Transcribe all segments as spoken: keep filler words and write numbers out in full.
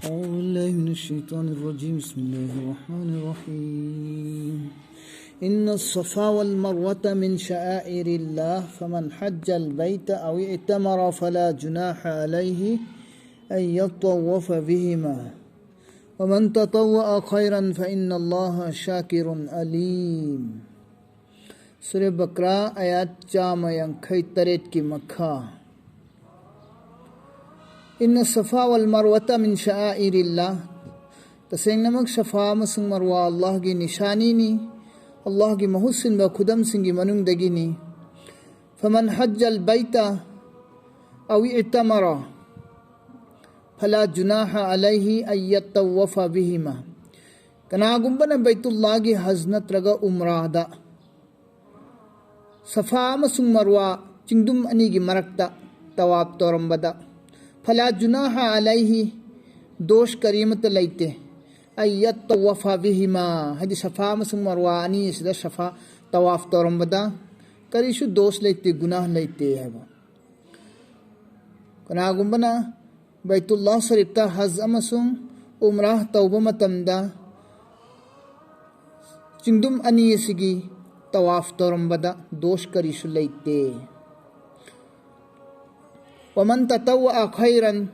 أعوذ بالله من الشيطان الرجيم. بسم الله الرحمن الرحيم. إن الصفا والمروة من شعائر الله، فمن حج البيت أو اعتمر فلا جناح عليه أن يطوف بهما، ومن تطوع خيرا فإن الله شاكر عليم. ꯁꯨꯔꯦ ꯕꯀ꯭ꯔꯥ, ꯑꯌꯥꯠ ꯆꯥꯝꯃ ꯌꯥꯡꯈꯩ ꯇꯔꯦꯠꯀꯤ ꯃꯈꯥ꯫ ꯏꯟꯅ ꯁꯐꯥ ꯋꯜ ꯃꯔꯋꯇ ꯃꯤꯟ ꯁꯥꯏꯔꯤꯜꯂꯥ꯫ ꯇꯁꯦꯡꯅꯃꯛ ꯁꯐꯥ ꯑꯃꯁꯨꯡ ꯃꯔꯋꯥ ꯑꯜꯂꯥꯍꯒꯤ ꯅꯤꯁꯥꯅꯤꯅꯤ, ꯑꯜꯂꯥꯍꯒꯤ ꯃꯍꯨꯠ ꯁꯤꯟꯕ ꯈꯨꯗꯝꯁꯤꯡꯒꯤ ꯃꯅꯨꯡꯗꯒꯤꯅꯤ꯫ ꯐꯃꯟ ꯍꯖ꯭ꯖꯜ ꯕꯩꯇ ꯑꯧ ꯏꯇꯃꯔ ꯐꯂꯥ ꯖꯨꯅꯥꯍ ꯑꯂꯩꯍꯤ ꯑꯌꯠꯇꯋꯐ ꯕꯤꯍꯤꯃ꯫ ꯀꯅꯥꯒꯨꯝꯕꯅ ꯕꯩꯇꯨꯜꯂꯥꯍꯒꯤ ꯍꯖ ꯅꯠꯇ꯭ꯔꯒ ꯎꯝꯔꯥꯗ ꯁꯐꯥ ꯑꯃꯁꯨꯡ ꯃꯔꯋꯥ ꯆꯤꯡꯗꯨꯝ ꯑꯅꯤꯒꯤ ꯃꯔꯛꯇ ꯇꯋꯥꯞ ꯇꯧꯔꯝꯕꯗ, ꯐꯂꯥ ꯖꯨꯅꯥꯍ ꯑꯂꯩꯍꯤ, ꯗꯣꯁ ꯀꯔꯤꯃꯠꯇ ꯂꯩꯇꯦ꯫ ꯑꯩ ꯌꯠꯇꯋꯐ ꯕꯤꯍꯤꯃꯥ, ꯍꯥꯏꯗꯤ ꯁꯐꯥ ꯑꯃꯁꯨꯡ ꯃꯔꯋꯥ ꯑꯅꯤ ꯑꯁꯤꯗ ꯁꯐꯥ ꯇꯋꯥꯐ ꯇꯧꯔꯝꯕꯗ ꯀꯔꯤꯁꯨ ꯗꯣꯁ ꯂꯩꯇꯦ, ꯒꯨꯅꯥꯍ ꯂꯩꯇꯦ ꯍꯥꯏꯕ꯫ ꯀꯅꯥꯒꯨꯝꯕꯅ ꯕꯩꯇꯨꯜꯂꯥꯍ ꯁꯔꯤꯐꯇ ꯍꯖ ꯑꯃꯁꯨꯡ ꯎꯝꯔꯥꯍ ꯇꯧꯕ ꯃꯇꯝꯗ ꯆꯤꯡꯗꯨꯝ ꯑꯅꯤ ꯑꯁꯤꯒꯤ ꯇꯋꯥꯐ ꯇꯧꯔꯝꯕꯗ ꯗꯣꯁ ꯀꯔꯤꯁꯨ ꯂꯩꯇꯦ꯫ ꯋꯃꯟ ꯇꯇꯧꯋ ꯈꯩꯔꯟ,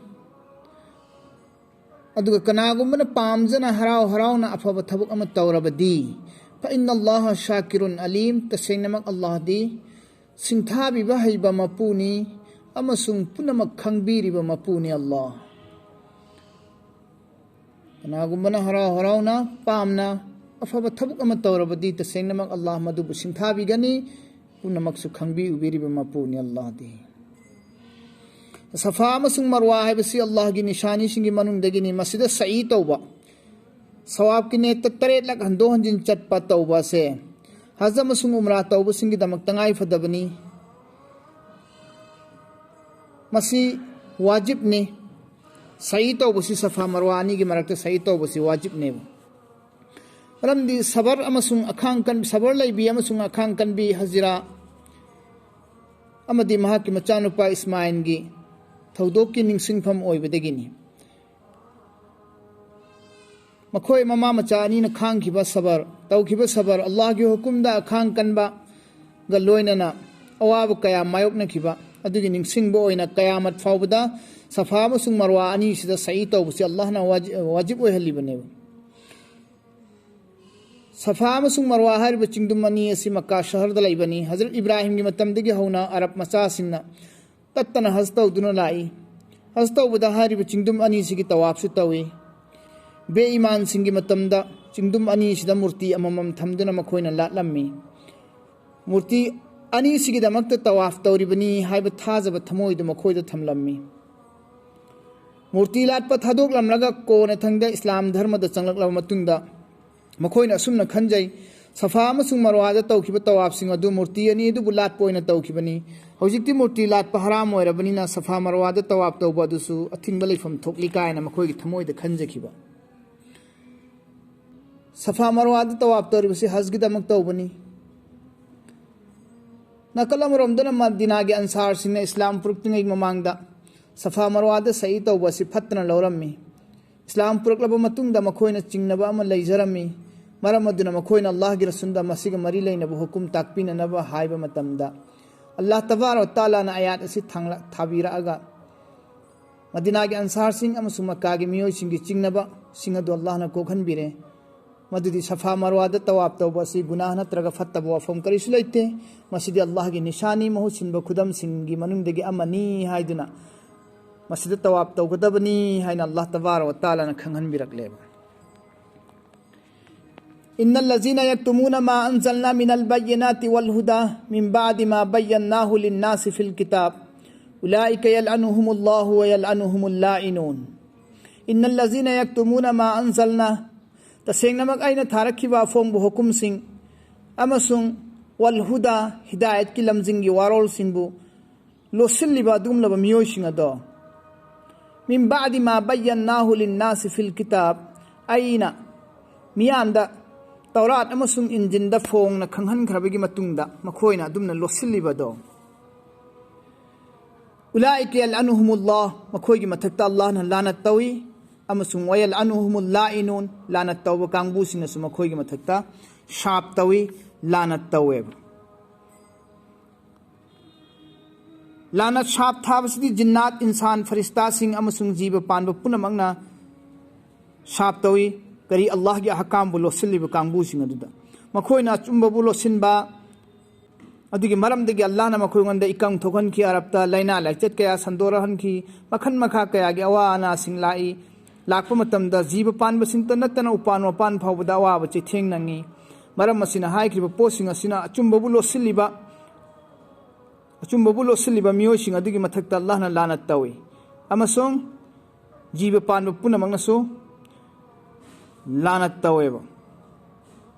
ꯑꯗꯨꯒ ꯀꯅꯥꯒꯨꯝꯕꯅ ꯄꯥꯝꯖꯅ ꯍꯔꯥꯎ ꯍꯔꯥꯎꯅ ꯑꯐꯕ ꯊꯕꯛ ꯑꯃ ꯇꯧꯔꯕꯗꯤ, ꯐ ꯏꯟꯅ ꯑꯜꯂꯥꯍ ꯁꯥꯀꯤꯔꯨꯟ ꯑꯂꯤꯝ, ꯇꯁꯦꯡꯅꯃꯛ ꯑꯜꯂꯥꯍꯗꯤ ꯁꯤꯡꯊꯥꯕꯤꯕ ꯍꯩꯕ ꯃꯄꯨꯅꯤ ꯑꯃꯁꯨꯡ ꯄꯨꯝꯅꯃꯛ ꯈꯪꯕꯤꯔꯤꯕ ꯃꯄꯨꯅꯤ ꯑꯜꯂꯥꯍ꯫ ꯀꯅꯥꯒꯨꯝꯕꯅ ꯍꯔꯥꯎ ꯍꯔꯥꯎꯅ ꯄꯥꯝꯅ ꯑꯐꯕ ꯊꯕꯛ ꯑꯃ ꯇꯧꯔꯕꯗꯤ ꯇꯁꯦꯡꯅꯃꯛ ꯑꯜꯂꯥꯍ ꯃꯗꯨꯕꯨ ꯁꯤꯡꯊꯥꯕꯤꯒꯅꯤ, ꯄꯨꯝꯅꯃꯛꯁꯨ ꯈꯪꯕꯤ ꯎꯕꯤꯔꯤꯕ ꯃꯄꯨꯅꯤ ꯑꯜꯂꯥꯍꯗꯤ꯫ ꯁꯐꯥ ꯑꯃꯁꯨꯡ ꯃꯔꯋꯥ ꯍꯥꯏꯕꯁꯤ ꯑꯜꯂꯥꯍꯒꯤ ꯅꯤꯁꯥꯅꯤꯁꯤꯡꯒꯤ ꯃꯅꯨꯡꯗꯒꯤꯅꯤ꯫ ꯃꯁꯤꯗ ꯁꯏ ꯇꯧꯕ, ꯁꯋꯥꯕꯀꯤ ꯅꯦꯠꯇ ꯇꯔꯦꯠꯂꯛ ꯍꯟꯗꯣꯛ ꯍꯟꯖꯤꯟ ꯆꯠꯄ ꯇꯧꯕ ꯑꯁꯦ ꯍꯖ ꯑꯃꯁꯨꯡ ꯎꯝꯔꯥ ꯇꯧꯕꯁꯤꯡꯒꯤꯗꯃꯛ ꯇꯉꯥꯏ ꯐꯗꯕꯅꯤ꯫ ꯃꯁꯤ ꯋꯥꯖꯤꯕꯅꯤ꯫ ꯁꯏ ꯇꯧꯕꯁꯤ, ꯁꯐꯥ ꯃꯔꯋꯥ ꯑꯅꯤꯒꯤ ꯃꯔꯛꯇ ꯁꯏ ꯇꯧꯕꯁꯤ ꯋꯥꯖꯤꯕꯅꯦꯕ꯫ ꯃꯔꯝꯗꯤ ꯁꯕꯔ ꯑꯃꯁꯨꯡ ꯑꯈꯥꯡ ꯀꯟ-, ꯁꯕꯔ ꯂꯩꯕꯤ ꯑꯃꯁꯨꯡ ꯑꯈꯥꯡ ꯀꯟꯕꯤ ꯍꯖꯤꯔꯥ ꯑꯃꯗꯤ ꯃꯍꯥꯛꯀꯤ ꯃꯆꯥꯅꯨꯄꯥ ꯏꯁꯃꯥꯏꯜꯒꯤ ꯊꯧꯗꯣꯛꯀꯤ ꯅꯤꯡꯁꯤꯡꯐꯝ ꯑꯣꯏꯕꯗꯒꯤꯅꯤ꯫ ꯃꯈꯣꯏ ꯃꯃꯥ ꯃꯆꯥ ꯑꯅꯤꯅ ꯈꯥꯡꯈꯤꯕ ꯁꯕꯔ, ꯇꯧꯈꯤꯕ ꯁꯕꯔ, ꯑꯜꯂꯥꯍꯒꯤ ꯍꯨꯀꯨꯝꯗ ꯑꯈꯥꯡ ꯀꯟꯕꯒ ꯂꯣꯏꯅꯅ ꯑꯋꯥꯕ ꯀꯌꯥ ꯃꯥꯌꯣꯛꯅꯈꯤꯕ ꯑꯗꯨꯒꯤ ꯅꯤꯡꯁꯤꯡꯕ ꯑꯣꯏꯅ ꯀꯌꯥꯃꯠ ꯐꯥꯎꯕꯗ ꯁꯐꯥ ꯑꯃꯁꯨꯡ ꯃꯔꯋꯥ ꯑꯅꯤꯁꯤꯗ ꯁꯍꯤ ꯇꯧꯕꯁꯤ ꯑꯜꯂꯥꯍꯅ ꯋꯥꯖꯤ-, ꯋꯥꯖꯤꯕ ꯑꯣꯏꯍꯜꯂꯤꯕꯅꯦꯕ꯫ ꯁꯐꯥ ꯑꯃꯁꯨꯡ ꯃꯔꯋꯥ ꯍꯥꯏꯔꯤꯕ ꯆꯤꯡꯗꯨꯝ ꯑꯅꯤ ꯑꯁꯤ ꯃꯛꯀꯥ ꯁꯍꯔꯗ ꯂꯩꯕꯅꯤ꯫ ꯍꯖꯔꯠ ꯏꯕ꯭ꯔꯥꯍꯤꯝꯒꯤ ꯃꯇꯝꯗꯒꯤ ꯍꯧꯅ ꯑꯔꯕ ꯃꯆꯥꯁꯤꯡꯅ ꯇꯠꯇꯅ ꯍꯖ ꯇꯧꯗꯨꯅ ꯂꯥꯛꯏ꯫ ꯍꯖ ꯇꯧꯕꯗ ꯍꯥꯏꯔꯤꯕ ꯆꯤꯡꯗꯨꯝ ꯑꯅꯤꯁꯤꯒꯤ ꯇꯋꯥꯐꯁꯨ ꯇꯧꯏ꯫ ꯕꯦ ꯏꯃꯥꯟꯁꯤꯡꯒꯤ ꯃꯇꯝꯗ ꯆꯤꯡꯗꯨꯝ ꯑꯅꯤꯁꯤꯗ ꯃꯨꯔꯇꯤ ꯑꯃꯃꯝ ꯊꯝꯗꯨꯅ ꯃꯈꯣꯏꯅ ꯂꯥꯠꯂꯝꯃꯤ꯫ ꯃꯨꯔꯇꯤ ꯑꯅꯤꯁꯤꯒꯤꯗꯃꯛꯇ ꯇꯋꯥꯐ ꯇꯧꯔꯤꯕꯅꯤ ꯍꯥꯏꯕ ꯊꯥꯖꯕ ꯊꯃꯣꯏꯗꯨ ꯃꯈꯣꯏꯗ ꯊꯝꯂꯝꯃꯤ꯫ ꯃꯨꯔꯇꯤ ꯂꯥꯠꯄ ꯊꯥꯗꯣꯛꯂꯝꯂꯒ ꯀꯣꯟꯅꯊꯪꯗ ꯏꯁꯂꯥꯝ ꯙꯔꯃꯗ ꯆꯪꯂꯛꯂꯕ ꯃꯇꯨꯡꯗ ꯃꯈꯣꯏꯅ ꯑꯁꯨꯝꯅ ꯈꯟꯖꯩ, ꯁꯐꯥ ꯑꯃꯁꯨꯡ ꯃꯔꯋꯥꯗ ꯇꯧꯈꯤꯕ ꯇꯋꯥꯐꯁꯤꯡ ꯑꯗꯨ ꯃꯨꯔꯇꯤ ꯑꯅꯤ ꯑꯗꯨꯕꯨ ꯂꯥꯠꯄ ꯑꯣꯏꯅ ꯇꯧꯈꯤꯕꯅꯤ꯫ ꯍꯧꯖꯤꯛꯇꯤ ꯃꯨꯔꯇꯤ ꯂꯥꯠꯄ ꯍꯔꯥꯝ ꯑꯣꯏꯔꯕꯅꯤꯅ ꯁꯐꯥ ꯃꯔꯋꯥꯗ ꯇꯋꯥꯐ ꯇꯧꯕ ꯑꯗꯨꯁꯨ ꯑꯊꯤꯡꯕ ꯂꯩꯐꯝ ꯊꯣꯛꯂꯤ ꯀꯥꯏꯅ ꯃꯈꯣꯏꯒꯤ ꯊꯃꯣꯏꯗ ꯈꯟꯖꯈꯤꯕ꯫ ꯁꯐꯥ ꯃꯔꯋꯥꯗ ꯇꯋꯥꯐ ꯇꯧꯔꯤꯕꯁꯤ ꯍꯖꯒꯤꯗꯃꯛ ꯇꯧꯕꯅꯤ꯫ ꯅꯥꯀꯜ ꯑꯃꯔꯣꯝꯗꯅ ꯃꯗꯤꯅꯥꯒꯤ ꯑꯟꯁꯥꯔꯁꯤꯡꯅ ꯏꯁꯂꯥꯝ ꯄꯨꯔꯛꯇ꯭ꯔꯤꯉꯩ ꯃꯃꯥꯡꯗ ꯁꯐꯥ ꯃꯔꯋꯥꯗ ꯁꯍꯤ ꯇꯧꯕ ꯑꯁꯤ ꯐꯠꯇꯅ ꯂꯧꯔꯝꯃꯤ꯫ ꯏꯁꯂꯥꯝ ꯄꯨꯔꯛꯂꯕ ꯃꯇꯨꯡꯗ ꯃꯈꯣꯏꯅ ꯆꯤꯡꯅꯕ ꯑꯃ ꯂꯩꯖꯔꯝꯃꯤ꯫ ꯃꯔꯝ ꯑꯗꯨꯅ ꯃꯈꯣꯏꯅ ꯑꯜꯂꯥꯍꯒꯤ ꯔꯁꯨꯜꯗ ꯃꯁꯤꯒ ꯃꯔꯤ ꯂꯩꯅꯕ ꯍꯨꯀꯨꯝ ꯇꯥꯛꯄꯤꯅꯅꯕ ꯍꯥꯏꯕ ꯃꯇꯝꯗ, ꯑꯜꯂꯥꯍ ꯇꯕꯥꯔꯛ ꯋ ꯇꯥꯂꯥꯅ ꯑꯥꯌꯥꯠ ꯑꯁꯤ ꯊꯥꯡꯂ-, ꯊꯥꯕꯤꯔꯛꯑꯒ, ꯃꯗꯤꯅꯥꯒꯤ ꯑꯟꯁꯥꯔꯁꯤꯡ ꯑꯃꯁꯨꯡ ꯃꯛꯀꯥꯒꯤ ꯃꯤꯑꯣꯏꯁꯤꯡꯒꯤ ꯆꯤꯡꯅꯕꯁꯤꯡ ꯑꯗꯨ ꯑꯜꯂꯥꯍꯅ ꯀꯣꯛꯍꯟꯕꯤꯔꯦ꯫ ꯃꯗꯨꯗꯤ ꯁꯐꯥ ꯃꯔꯋꯥꯗ ꯇꯋꯥꯞ ꯇꯧꯕ ꯑꯁꯤ ꯒꯨꯅꯥꯍ ꯅꯠꯇ꯭ꯔꯒ ꯐꯠꯇꯕ ꯋꯥꯐꯝ ꯀꯔꯤꯁꯨ ꯂꯩꯇꯦ꯫ ꯃꯁꯤꯗꯤ ꯑꯜꯂꯥꯍꯒꯤ ꯅꯤꯁꯥꯅꯤ, ꯃꯍꯨꯠ ꯁꯤꯟꯕ ꯈꯨꯗꯝꯁꯤꯡꯒꯤ ꯃꯅꯨꯡꯗꯒꯤ ꯑꯃꯅꯤ ꯍꯥꯏꯗꯨꯅ ꯃꯁꯤꯗ ꯇꯋꯥꯞ ꯇꯧꯒꯗꯕꯅꯤ ꯍꯥꯏꯅ ꯑꯜꯂꯥꯍ ꯇꯕꯥꯔꯛ ꯋ ꯇꯥꯂꯥꯅ ꯈꯪꯍꯟꯕꯤꯔꯛꯂꯦꯕ꯫ إن الذين يكتمون ما أنزلنا من البينات والهدى من بعد ما بيناه للناس في الكتاب أولئك يلعنهم الله ويلعنهم اللائنون. إن الذين يكتمون ما أنزلنا, ꯇꯁꯦꯡꯅꯃꯛ ꯑꯩꯅ ꯊꯥꯔꯛꯈꯤꯕ ꯑꯐꯣꯡꯕ ꯍꯨꯀꯨꯝꯁꯤꯡ ꯑꯃꯁꯨꯡ ꯋꯜ ꯍꯨꯗꯥ, ꯍꯤꯗꯥꯌꯠꯀꯤ ꯂꯝꯖꯤꯡꯒꯤ ꯋꯥꯔꯣꯜꯁꯤꯡꯕꯨ ꯂꯣꯠꯁꯤꯜꯂꯤꯕ ꯑꯗꯨꯒꯨꯝꯂꯕ ꯃꯤꯑꯣꯏꯁꯤꯡ ꯑꯗꯣ, من بعد ما بيناه للناس في الكتاب, ꯑꯩꯅ ꯃꯤꯌꯥꯝꯗ ꯇꯧꯔꯥꯠ ꯑꯃꯁꯨꯡ ꯏꯟꯖꯤꯟꯗ ꯐꯣꯡꯅ ꯈꯪꯍꯟꯈ꯭ꯔꯕꯒꯤ ꯃꯇꯨꯡꯗ ꯃꯈꯣꯏꯅ ꯑꯗꯨꯝꯅ ꯂꯣꯠꯁꯤꯜꯂꯤꯕꯗꯣ, أولئك يلعنهم الله, ꯃꯈꯣꯏꯒꯤ ꯃꯊꯛꯇ ꯑꯜꯂꯥꯍꯅ ꯂꯥꯅꯠ ꯇꯧꯏ꯫ ꯑꯃꯁꯨꯡ "ꯋꯌꯜꯑꯅꯨꯍꯨꯃꯨꯜ ꯂꯥꯏꯅꯨꯟ", ꯂꯥꯅꯠ ꯇꯧꯕ ꯀꯥꯡꯕꯨꯁꯤꯡꯅꯁꯨ ꯃꯈꯣꯏꯒꯤ ꯃꯊꯛꯇ ꯁꯥꯞ ꯇꯧꯏ, ꯂꯥꯅꯠ ꯇꯧꯋꯦꯕ꯫ ꯂꯥꯅꯠ, ꯁꯥꯞ ꯊꯥꯕꯁꯤꯗꯤ ꯖꯤꯟꯅꯥꯠ, ꯏꯟꯁꯥꯟ, ꯐꯔꯤꯁꯇꯥꯁꯤꯡ ꯑꯃꯁꯨꯡ ꯖꯤꯕ ꯄꯥꯟꯕ ꯄꯨꯝꯅꯃꯛꯅ ꯁꯥꯞ ꯇꯧꯏ꯫ ꯀꯔꯤ? ꯑꯜꯂꯥꯍꯒꯤ ꯑꯍꯀꯥꯝꯕꯨ ꯂꯣꯠꯁꯤꯜꯂꯤꯕ ꯀꯥꯡꯕꯨꯁꯤꯡ ꯑꯗꯨꯗ꯫ ꯃꯈꯣꯏꯅ ꯑꯆꯨꯝꯕꯕꯨ ꯂꯣꯠꯁꯤꯟꯕ ꯑꯗꯨꯒꯤ ꯃꯔꯝꯗꯒꯤ ꯑꯜꯂꯥꯍꯅ ꯃꯈꯣꯏꯉꯣꯟꯗ ꯏꯀꯪ ꯊꯣꯛꯍꯟꯈꯤ, ꯑꯔꯕꯇ ꯂꯥꯏꯅꯥ ꯂꯥꯏꯆꯠ ꯀꯌꯥ ꯁꯟꯗꯣꯔꯛꯍꯟꯈꯤ, ꯃꯈꯜ ꯃꯈꯥ ꯀꯌꯥꯒꯤ ꯑꯋꯥ ꯑꯅꯥꯁꯤꯡ ꯂꯥꯛꯏ꯫ ꯂꯥꯛꯄ ꯃꯇꯝꯗ ꯖꯤꯕ ꯄꯥꯟꯕꯁꯤꯡꯇ ꯅꯠꯇꯅ ꯎꯄꯥꯟ ꯋꯥꯄꯥꯟ ꯐꯥꯎꯕꯗ ꯑꯋꯥꯕ ꯆꯩꯊꯦꯡ ꯅꯪꯉꯤ꯫ ꯃꯔꯝ ꯑꯁꯤꯅ ꯍꯥꯏꯈ꯭ꯔꯤꯕ ꯄꯣꯠꯁꯤꯡ ꯑꯁꯤꯅ ꯑꯆꯨꯝꯕꯕꯨ ꯂꯣꯠꯁꯤꯜꯂꯤꯕ, ꯑꯆꯨꯝꯕꯕꯨ ꯂꯣꯠꯁꯤꯜꯂꯤꯕ ꯃꯤꯑꯣꯏꯁꯤꯡ ꯑꯗꯨꯒꯤ ꯃꯊꯛꯇ ꯑꯜꯂꯥꯍꯅ ꯂꯥꯅꯠ ꯇꯧꯏ, ꯑꯃꯁꯨꯡ ꯖꯤꯕ ꯄꯥꯟꯕ ꯄꯨꯝꯅꯃꯛꯅꯁꯨ ꯂꯥꯅꯠ ꯇꯧꯋꯦꯕ꯫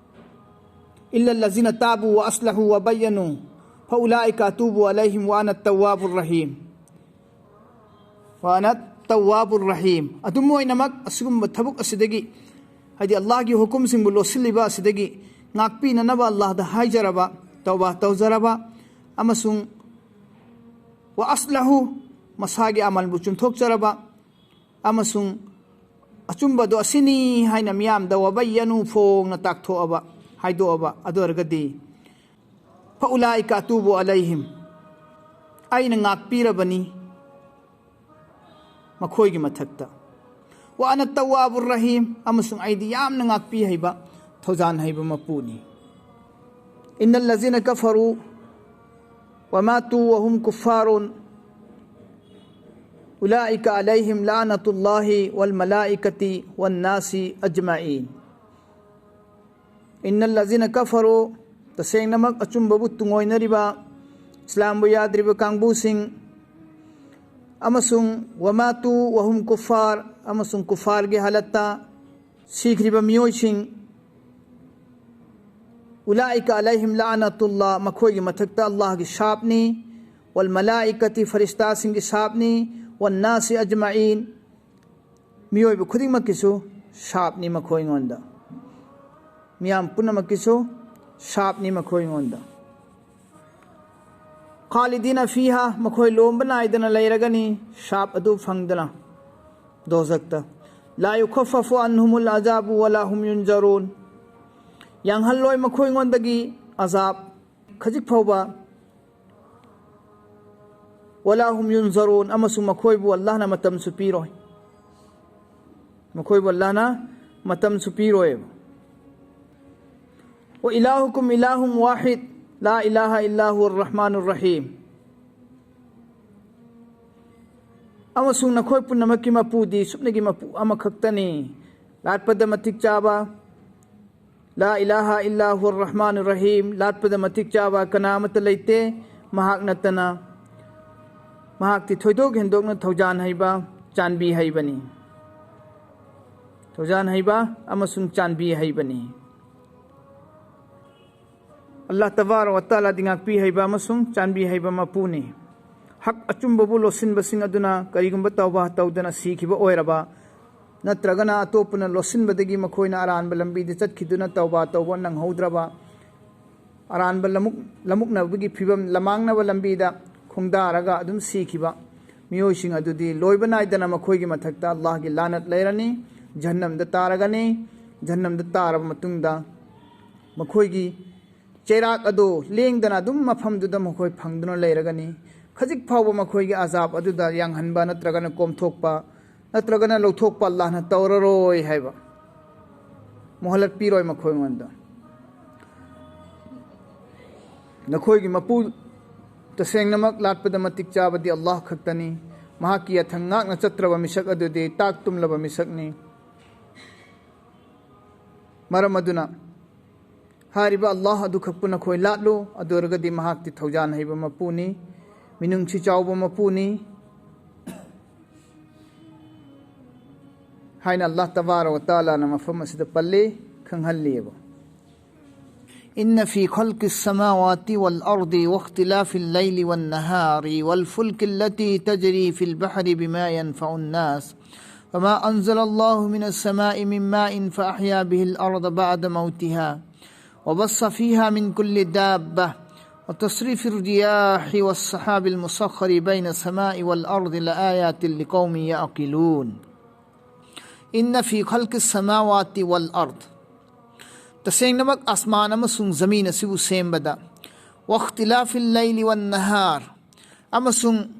"ꯏꯜꯂꯜꯂꯖꯤꯅ ꯇꯥꯕꯨ ꯋ ꯑꯁꯂꯍꯨ ꯋ ꯕꯌ꯭ꯌꯅꯨ ꯐ ꯎꯂꯥꯏꯀ ꯑꯇꯨꯕꯨ ꯑꯂꯩꯍꯤꯝ ꯋ ꯑꯅ ꯇꯧꯋꯥꯕꯨꯔ ꯔꯍꯤꯝ꯫ ꯋ ꯑꯅ ꯇꯧꯋꯥꯕꯨꯔ ꯔꯍꯤꯝ"꯫ ꯑꯗꯨꯝ ꯑꯣꯏꯅꯃꯛ, ꯑꯁꯤꯒꯨꯝꯕ ꯊꯕꯛ ꯑꯁꯤꯗꯒꯤ, ꯍꯥꯏꯗꯤ ꯑꯜꯂꯥꯍꯒꯤ ꯍꯨꯀꯨꯝꯁꯤꯡꯕꯨ ꯂꯣꯠꯁꯤꯜꯂꯤꯕ ꯑꯁꯤꯗꯒꯤ ꯉꯥꯛꯄꯤꯅꯅꯕ ꯑꯜꯂꯥꯍꯗ ꯍꯥꯏꯖꯔꯕ, ꯇꯧꯕꯥ ꯇꯧꯖꯔꯕ, ꯑꯃꯁꯨꯡ "ꯋ ꯑꯁꯂꯍꯨ", ꯃꯁꯥꯒꯤ ꯑꯃꯜꯕꯨ ꯆꯨꯝꯊꯣꯛꯆꯔꯕ, ꯑꯃꯁꯨꯡ ꯑꯆꯨꯝꯕꯗꯣ ꯑꯁꯤꯅꯤ ꯍꯥꯏꯅ ꯃꯤꯌꯥꯝꯗ "ꯋ ꯕꯌ꯭ꯌꯅꯨ", ꯐꯣꯡꯅ ꯇꯥꯛꯊꯣꯛꯑꯕ, ꯍꯥꯏꯗꯣꯛꯑꯕ ꯑꯗꯨ ꯑꯣꯏꯔꯒꯗꯤ, "ꯐ ꯎꯂꯥꯏꯀ ꯑꯇꯨꯕꯨ ꯑꯂꯩꯍꯤꯝ", ꯑꯩꯅ ꯉꯥꯛꯄꯤꯔꯕꯅꯤ ꯃꯈꯣꯏꯒꯤ ꯃꯊꯛꯇ, "ꯋ ꯑꯅ ꯇꯧꯋꯥꯕꯨꯔ ꯔꯍꯤꯝ", ꯑꯃꯁꯨꯡ ꯑꯩꯗꯤ ꯌꯥꯝꯅ ꯉꯥꯛꯄꯤ ꯍꯩꯕ, ꯊꯧꯖꯥꯟ ꯍꯩꯕ ꯃꯄꯨꯅꯤ꯫ "ꯏꯟꯅꯜꯂꯖꯤꯅ ꯀꯐꯔꯨ ꯋ ꯃꯥꯇꯨ ꯋ ꯍꯨꯝ ꯀꯨꯐꯥꯔꯨꯟ ꯎꯂꯥꯏꯀ ꯑꯂꯩꯍꯤꯝ ꯂꯥꯅꯇꯨꯜꯂꯥꯍꯤ ꯋꯜ ꯃꯂꯥꯏꯀꯇꯤ ꯋꯟ ꯅꯥꯁꯤ ꯑꯖꯃꯥꯏꯟ"꯫ "ꯏꯟꯅꯜꯂꯖꯤꯅ ꯀꯐꯔꯨ", ꯇꯁꯦꯡꯅꯃꯛ ꯑꯆꯨꯝꯕꯕꯨ ꯇꯨꯡꯑꯣꯏꯅꯔꯤꯕ, ꯏꯁꯂꯥꯝꯕꯨ ꯌꯥꯗ꯭ꯔꯤꯕ ꯀꯥꯡꯕꯨꯁꯤꯡ, ꯑꯃꯁꯨꯡ "ꯋ ꯃꯥꯇꯨ ꯋ ꯍꯨꯝ ꯀꯨꯐꯥꯔ", ꯑꯃꯁꯨꯡ ꯀꯨꯐꯥꯔꯒꯤ ꯍꯥꯂꯠꯇ ꯁꯤꯈ꯭ꯔꯤꯕ ꯃꯤꯑꯣꯏꯁꯤꯡ, "ꯎꯂꯥꯏꯀ ꯑꯂꯩꯍꯤꯝ ꯂꯥꯅꯇꯨꯜꯂꯥ", ꯃꯈꯣꯏꯒꯤ ꯃꯊꯛꯇ ꯑꯜꯂꯥꯍꯒꯤ ꯁꯥꯞꯅꯤ, "ꯋꯜ ꯃꯂꯥꯏꯀꯇꯤ", ꯐꯔꯤꯁꯇꯥꯁꯤꯡꯒꯤ ꯁꯥꯞꯅꯤ, "ꯋꯟ ꯅꯥꯁꯤ ꯑꯖꯃꯥꯏꯟ", ꯃꯤꯑꯣꯏꯕ ꯈꯨꯗꯤꯡꯃꯛꯀꯤꯁꯨ ꯁꯥꯞꯅꯤ ꯃꯈꯣꯏꯉꯣꯟꯗ, ꯃꯤꯌꯥꯝ ꯄꯨꯝꯅꯃꯛꯀꯤꯁꯨ ꯁꯥꯞꯅꯤ ꯃꯈꯣꯏꯉꯣꯟꯗ꯫ "ꯈꯥꯂꯤꯗꯤꯅ ꯐꯤꯍꯥ", ꯃꯈꯣꯏ ꯂꯣꯝꯕ ꯅꯥꯏꯗꯅ ꯂꯩꯔꯒꯅꯤ ꯁꯥꯞ ꯑꯗꯨ ꯐꯪꯗꯅ ꯗꯣꯖꯛꯇ꯫ لا يخفف عنهم العذاب ولا هم ينظرون. ꯌꯥꯡꯍꯜꯂꯣꯏ ꯃꯈꯣꯏꯉꯣꯟꯗꯒꯤ ꯑꯖꯥꯕ ꯈꯖꯤꯛ ꯐꯥꯎꯕ. ولا هم ينظرون, ꯑꯃꯁꯨꯡ ꯃꯈꯣꯏꯕꯨ ꯑꯜꯂꯥꯍꯅ ꯃꯇꯝꯁꯨ ꯄꯤꯔꯣꯏ. ꯃꯈꯣꯏꯕꯨ ꯑꯜꯂꯥꯍꯅ ꯃꯇꯝꯁꯨ ꯄꯤꯔꯣꯏꯕ. وإلهكم إله واحد لا إله إلا هو الرحمن الرحيم. ꯑꯃꯁꯨꯡ ꯅꯈꯣꯏ ꯄꯨꯝꯅꯃꯛꯀꯤ ꯃꯄꯨꯗꯤ ꯁꯨꯞꯅꯒꯤ ꯃꯄꯨ ꯑꯃꯈꯛꯇꯅꯤ, ꯂꯥꯠꯄꯗ ꯃꯇꯤꯛ ꯆꯥꯕ. لا إله إلا هو الرحمن الرحيم, ꯂꯥꯠꯄꯗ ꯃꯇꯤꯛ ꯆꯥꯕ ꯀꯅꯥ ꯑꯃꯠꯇ ꯂꯩꯇꯦ ꯃꯍꯥꯛ ꯅꯠꯇꯅ. ꯃꯍꯥꯛꯇꯤ ꯊꯣꯏꯗꯣꯛ ꯍꯦꯟꯗꯣꯛꯅ ꯊꯧꯖꯥꯟ ꯍꯩꯕ, ꯆꯥꯟꯕꯤ ꯍꯩꯕꯅꯤ. ꯊꯧꯖꯥꯟ ꯍꯩꯕ ꯑꯃꯁꯨꯡ ꯆꯥꯟꯕꯤ ꯍꯩꯕꯅꯤ. ꯑꯜꯂꯥꯍ ꯇꯕꯥꯔꯛ ꯋ ꯇꯥꯂꯥꯗꯤ ꯉꯥꯛꯄꯤ ꯍꯩꯕ ꯑꯃꯁꯨꯡ ꯆꯥꯟꯕꯤ ꯍꯩꯕ ꯃꯄꯨꯅꯤ. ꯍꯛ ꯑꯆꯨꯝꯕꯕꯨ ꯂꯣꯠꯁꯤꯟꯕꯁꯤꯡ ꯑꯗꯨꯅ ꯀꯔꯤꯒꯨꯝꯕ ꯇꯧꯕ ꯇꯧꯗꯅ ꯁꯤꯈꯤꯕ ꯑꯣꯏꯔꯕ, ꯅꯠꯇ꯭ꯔꯒꯅ ꯑꯇꯣꯞꯄꯅ ꯂꯣꯠꯁꯤꯟꯕꯗꯒꯤ ꯃꯈꯣꯏꯅ ꯑꯔꯥꯟꯕ ꯂꯝꯕꯤꯗ ꯆꯠꯈꯤꯗꯨꯅ ꯇꯧꯕ ꯇꯧꯕ ꯅꯪꯍꯧꯗ꯭ꯔꯕ, ꯑꯔꯥꯟꯕ ꯂꯃꯨꯛ-, ꯂꯃꯨꯛꯅꯕꯒꯤ ꯐꯤꯕꯝ, ꯂꯃꯥꯡꯅꯕ ꯂꯝꯕꯤꯗ ꯈꯣꯡꯗꯥꯔꯒ ꯑꯗꯨꯝ ꯁꯤꯈꯤꯕ ꯃꯤꯑꯣꯏꯁꯤꯡ ꯑꯗꯨꯗꯤ ꯂꯣꯏꯕ ꯅꯥꯏꯗꯅ ꯃꯈꯣꯏꯒꯤ ꯃꯊꯛꯇ ꯑꯜꯂꯥꯍꯒꯤ ꯂꯥꯅꯠ ꯂꯩꯔꯅꯤ, ꯖꯍꯟꯅꯝꯗ ꯇꯥꯔꯒꯅꯤ. ꯖꯍꯟꯅꯝꯗ ꯇꯥꯔꯕ ꯃꯇꯨꯡꯗ ꯃꯈꯣꯏꯒꯤ ꯆꯩꯔꯥꯛ ꯑꯗꯨ ꯂꯦꯡꯗꯅ ꯑꯗꯨꯝ ꯃꯐꯝꯗꯨꯗ ꯃꯈꯣꯏ ꯐꯪꯗꯨꯅ ꯂꯩꯔꯒꯅꯤ. ꯈꯖꯤꯛ ꯐꯥꯎꯕ ꯃꯈꯣꯏꯒꯤ ꯑꯖꯥꯕ ꯑꯗꯨꯗ ꯌꯥꯡꯍꯟꯕ ꯅꯠꯇ꯭ꯔꯒꯅ ꯀꯣꯝꯊꯣꯛꯄ ꯅꯠꯇ꯭ꯔꯒꯅ ꯂꯧꯊꯣꯛꯄ ꯑꯜꯂꯥꯍꯅ ꯇꯧꯔꯔꯣꯏ ꯍꯥꯏꯕ, ꯃꯣꯍꯂꯠ ꯄꯤꯔꯣꯏ ꯃꯈꯣꯏꯉꯣꯟꯗ. ꯅꯈꯣꯏꯒꯤ ꯃꯄꯨ ꯇꯁꯦꯡꯅꯃꯛ ꯂꯥꯠꯄꯗ ꯃꯇꯤꯛ ꯆꯥꯕꯗꯤ ꯑꯜꯂꯥꯍ ꯈꯛꯇꯅꯤ. ꯃꯍꯥꯛꯀꯤ ꯌꯥꯊꯪ ꯉꯥꯛꯅ ꯆꯠꯇ꯭ꯔꯕ ꯃꯤꯁꯛ ꯑꯗꯨꯗꯤ ꯇꯥꯛ ꯇꯨꯝꯂꯕ ꯃꯤꯁꯛꯅꯤ. ꯃꯔꯝ ꯑꯗꯨꯅ ꯍꯥꯏꯔꯤꯕ ꯑꯜꯂꯥꯍ ꯑꯗꯨꯈꯛꯄꯨ ꯅꯈꯣꯏ ꯂꯥꯠꯂꯨ, ꯑꯗꯨ ꯑꯣꯏꯔꯒꯗꯤ ꯃꯍꯥꯛꯇꯤ ꯊꯧꯖꯥꯟ ꯍꯩꯕ ꯃꯄꯨꯅꯤ, ꯃꯤꯅꯨꯡꯁꯤ ꯆꯥꯎꯕ ꯃꯄꯨꯅꯤ ꯍꯥꯏꯅ ꯑꯜꯂꯥꯍ ꯇꯕꯥꯔꯛ ꯋ ꯇꯥꯂꯥꯅ ꯃꯐꯝ ꯑꯁꯤꯗ ꯄꯜꯂꯤ, ꯈꯪꯍꯜꯂꯤꯑꯕ. إن في خلق السماوات والأرض واختلاف الليل والنهار والفلك التي تجري في البحر بما ينفع الناس وما أنزل الله من السماء من ماء فأحيا به الأرض بعد موتها وبث فيها من كل دابة وتصريف الرياح والسحاب المسخر بين السماء والأرض لآيات لقوم يعقلون. إن في خلق السماوات والأرض, ꯇꯁꯦꯡꯅꯃꯛ ꯑꯁꯃꯥꯟ ꯑꯃꯁꯨꯡ ꯖꯃꯤꯟ ꯑꯁꯤꯕꯨ ꯁꯦꯝꯕꯗ, واختلاف الليل والنهار, ꯑꯃꯁꯨꯡ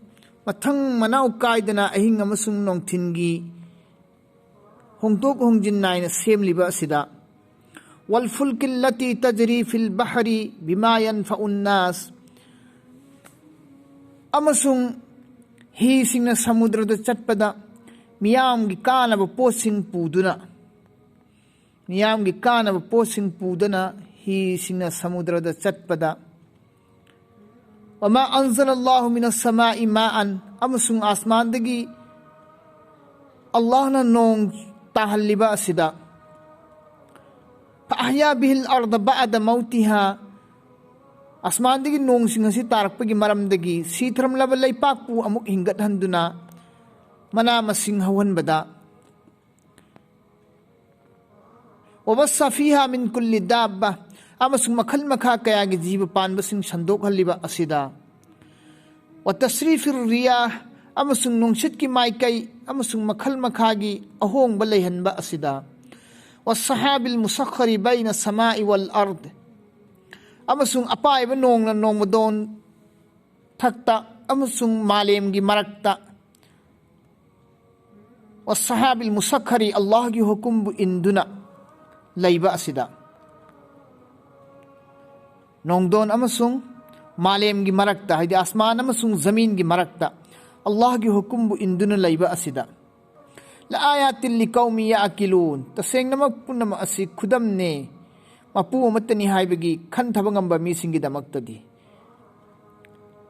ꯃꯊꯪ ꯃꯅꯥꯎ ꯀꯥꯏꯗꯅ ꯑꯍꯤꯡ ꯑꯃꯁꯨꯡ ꯅꯨꯡꯊꯤꯟꯒꯤ ꯍꯣꯡꯗꯣꯛ ꯍꯣꯡꯖꯤꯟ ꯅꯥꯏꯅ ꯁꯦꯝꯂꯤꯕ ꯑꯁꯤꯗ, والفلك التي تجري في البحر بما ينفع الناس, ꯑꯃꯁꯨꯡ ꯍꯤꯁꯤꯡꯅ ꯁꯃꯨꯗ꯭ꯔꯗ ꯆꯠꯄꯗ ꯃꯤꯌꯥꯝꯒꯤ ꯀꯥꯅꯕ ꯄꯣꯠꯁꯤꯡ ꯄꯨꯗꯨꯅ, ꯃꯤꯌꯥꯝꯒꯤ ꯀꯥꯅꯕ ꯄꯣꯠꯁꯤꯡ ꯄꯨꯗꯨꯅ ꯍꯤꯁꯤꯡꯅ ꯁꯃꯨꯗ꯭ꯔꯗ ꯆꯠꯄꯗ, وما أنزل الله من السماء ماء, ꯑꯃꯁꯨꯡ ꯑꯁꯃꯥꯟꯗꯒꯤ ꯑꯜꯂꯥꯍꯅ ꯅꯣꯡ ꯇꯥꯍꯜꯂꯤꯕ ꯑꯁꯤꯗ, فأحيا به الأرض بعد موتها, ꯑꯁꯃꯥꯟꯗꯒꯤ ꯅꯣꯡꯁꯤꯡ ꯑꯁꯤ ꯇꯥꯔꯛꯄꯒꯤ ꯃꯔꯝꯗꯒꯤ ꯁꯤꯊꯔꯝꯂꯕ ꯂꯩꯄꯥꯛꯄꯨ ꯑꯃꯨꯛ ꯍꯤꯡꯒꯠꯍꯟꯗꯨꯅ ꯃꯅꯥ ꯃꯁꯤꯡ ꯍꯧꯍꯟꯕꯗ, وبث فيها من كل دابة, ꯑꯃꯁꯨꯡ ꯃꯈꯜ ꯃꯈꯥ ꯀꯌꯥꯒꯤ ꯖꯤꯕ ꯄꯥꯟꯕꯁꯤꯡ ꯁꯟꯗꯣꯛꯍꯜꯂꯤꯕ ꯑꯁꯤꯗ, وتصريف الرياح, ꯑꯃꯁꯨꯡ ꯅꯨꯡꯁꯤꯠꯀꯤ ꯃꯥꯏꯀꯩ ꯑꯃꯁꯨꯡ ꯃꯈꯜ ꯃꯈꯥꯒꯤ ꯑꯍꯣꯡꯕ ꯂꯩꯍꯟꯕ ꯑꯁꯤꯗ, والسحاب المسخر بين السماء والأرض, ꯑꯃꯁꯨꯡ ꯑꯄꯥꯏꯕ ꯅꯣꯡꯅ ꯅꯣꯡꯃꯗꯣꯟ ꯊꯛꯇ ꯑꯃꯁꯨꯡ ꯃꯥꯂꯦꯝꯒꯤ ꯃꯔꯛꯇ, والسحاب المسخر, ꯑꯜꯂꯥꯍꯒꯤ ꯍꯨꯀꯨꯝꯕꯨ ꯏꯟꯗꯨꯅ ꯂꯩꯕ ꯑꯁꯤꯗ, ꯅꯣꯡꯗꯣꯟ ꯑꯃꯁꯨꯡ ꯃꯥꯂꯦꯝꯒꯤ ꯃꯔꯛꯇ, ꯍꯥꯏꯗꯤ ꯑꯁꯃꯥꯟ ꯑꯃꯁꯨꯡ ꯖꯃꯤꯟꯒꯤ ꯃꯔꯛꯇ ꯑꯜꯂꯥꯍꯒꯤ ꯍꯨꯀꯨꯝꯕꯨ ꯏꯟꯗꯨꯅ ꯂꯩꯕ ꯑꯁꯤꯗ, لآيات لقوم يعقلون, ꯇꯁꯦꯡꯅꯃꯛ ꯄꯨꯝꯅꯃꯛ ꯑꯁꯤ ꯈꯨꯗꯝꯅꯦ, ꯃꯄꯨ ꯑꯃꯠꯇꯅꯤ ꯍꯥꯏꯕꯒꯤ ꯈꯟꯊꯕ ꯉꯝꯕ ꯃꯤꯁꯤꯡꯒꯤꯗꯃꯛꯇꯗꯤ.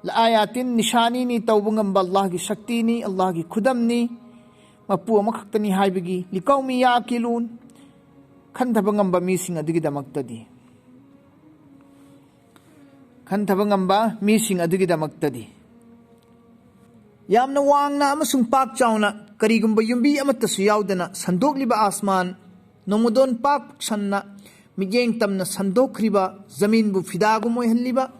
لآيات, ꯅꯤꯁꯥꯅꯤꯅꯤ, ꯇꯧꯕ ꯉꯝꯕ ꯑꯜꯂꯥꯍꯒꯤ ꯁꯛꯇꯤꯅꯤ, ꯑꯜꯂꯥꯍꯒꯤ ꯈꯨꯗꯝꯅꯤ, ꯃꯄꯨ ꯑꯃꯈꯛꯇꯅꯤ ꯍꯥꯏꯕꯒꯤ, لقوم يعقلون, ꯈꯟꯊꯕ ꯉꯝꯕ ꯃꯤꯁꯤꯡ ꯑꯗꯨꯒꯤꯗꯃꯛꯇꯗꯤ, ꯈꯟꯊꯕ ꯉꯝꯕ ꯃꯤꯁꯤꯡ ꯑꯗꯨꯒꯤꯗꯃꯛꯇꯗꯤ. ꯌꯥꯝꯅ ꯋꯥꯡꯅ ꯑꯃꯁꯨꯡ ꯄꯥꯛ ꯆꯥꯎꯅ, ꯀꯔꯤꯒꯨꯝꯕ ꯌꯨꯝꯕꯤ ꯑꯃꯠꯇꯁꯨ ꯌꯥꯎꯗꯅ ꯁꯟꯗꯣꯛꯂꯤꯕ ꯑꯁꯃꯥꯟ, ꯅꯣꯡꯃꯗꯣꯟ ꯄꯥꯛ ꯁꯟꯅ ꯃꯤꯠꯌꯦꯡ ꯇꯝꯅ ꯁꯟꯗꯣꯛꯈ꯭ꯔꯤꯕ, ꯖꯃꯤꯟꯕꯨ ꯐꯤꯗꯥꯒꯨꯝ ꯑꯣꯏꯍꯜꯂꯤꯕ,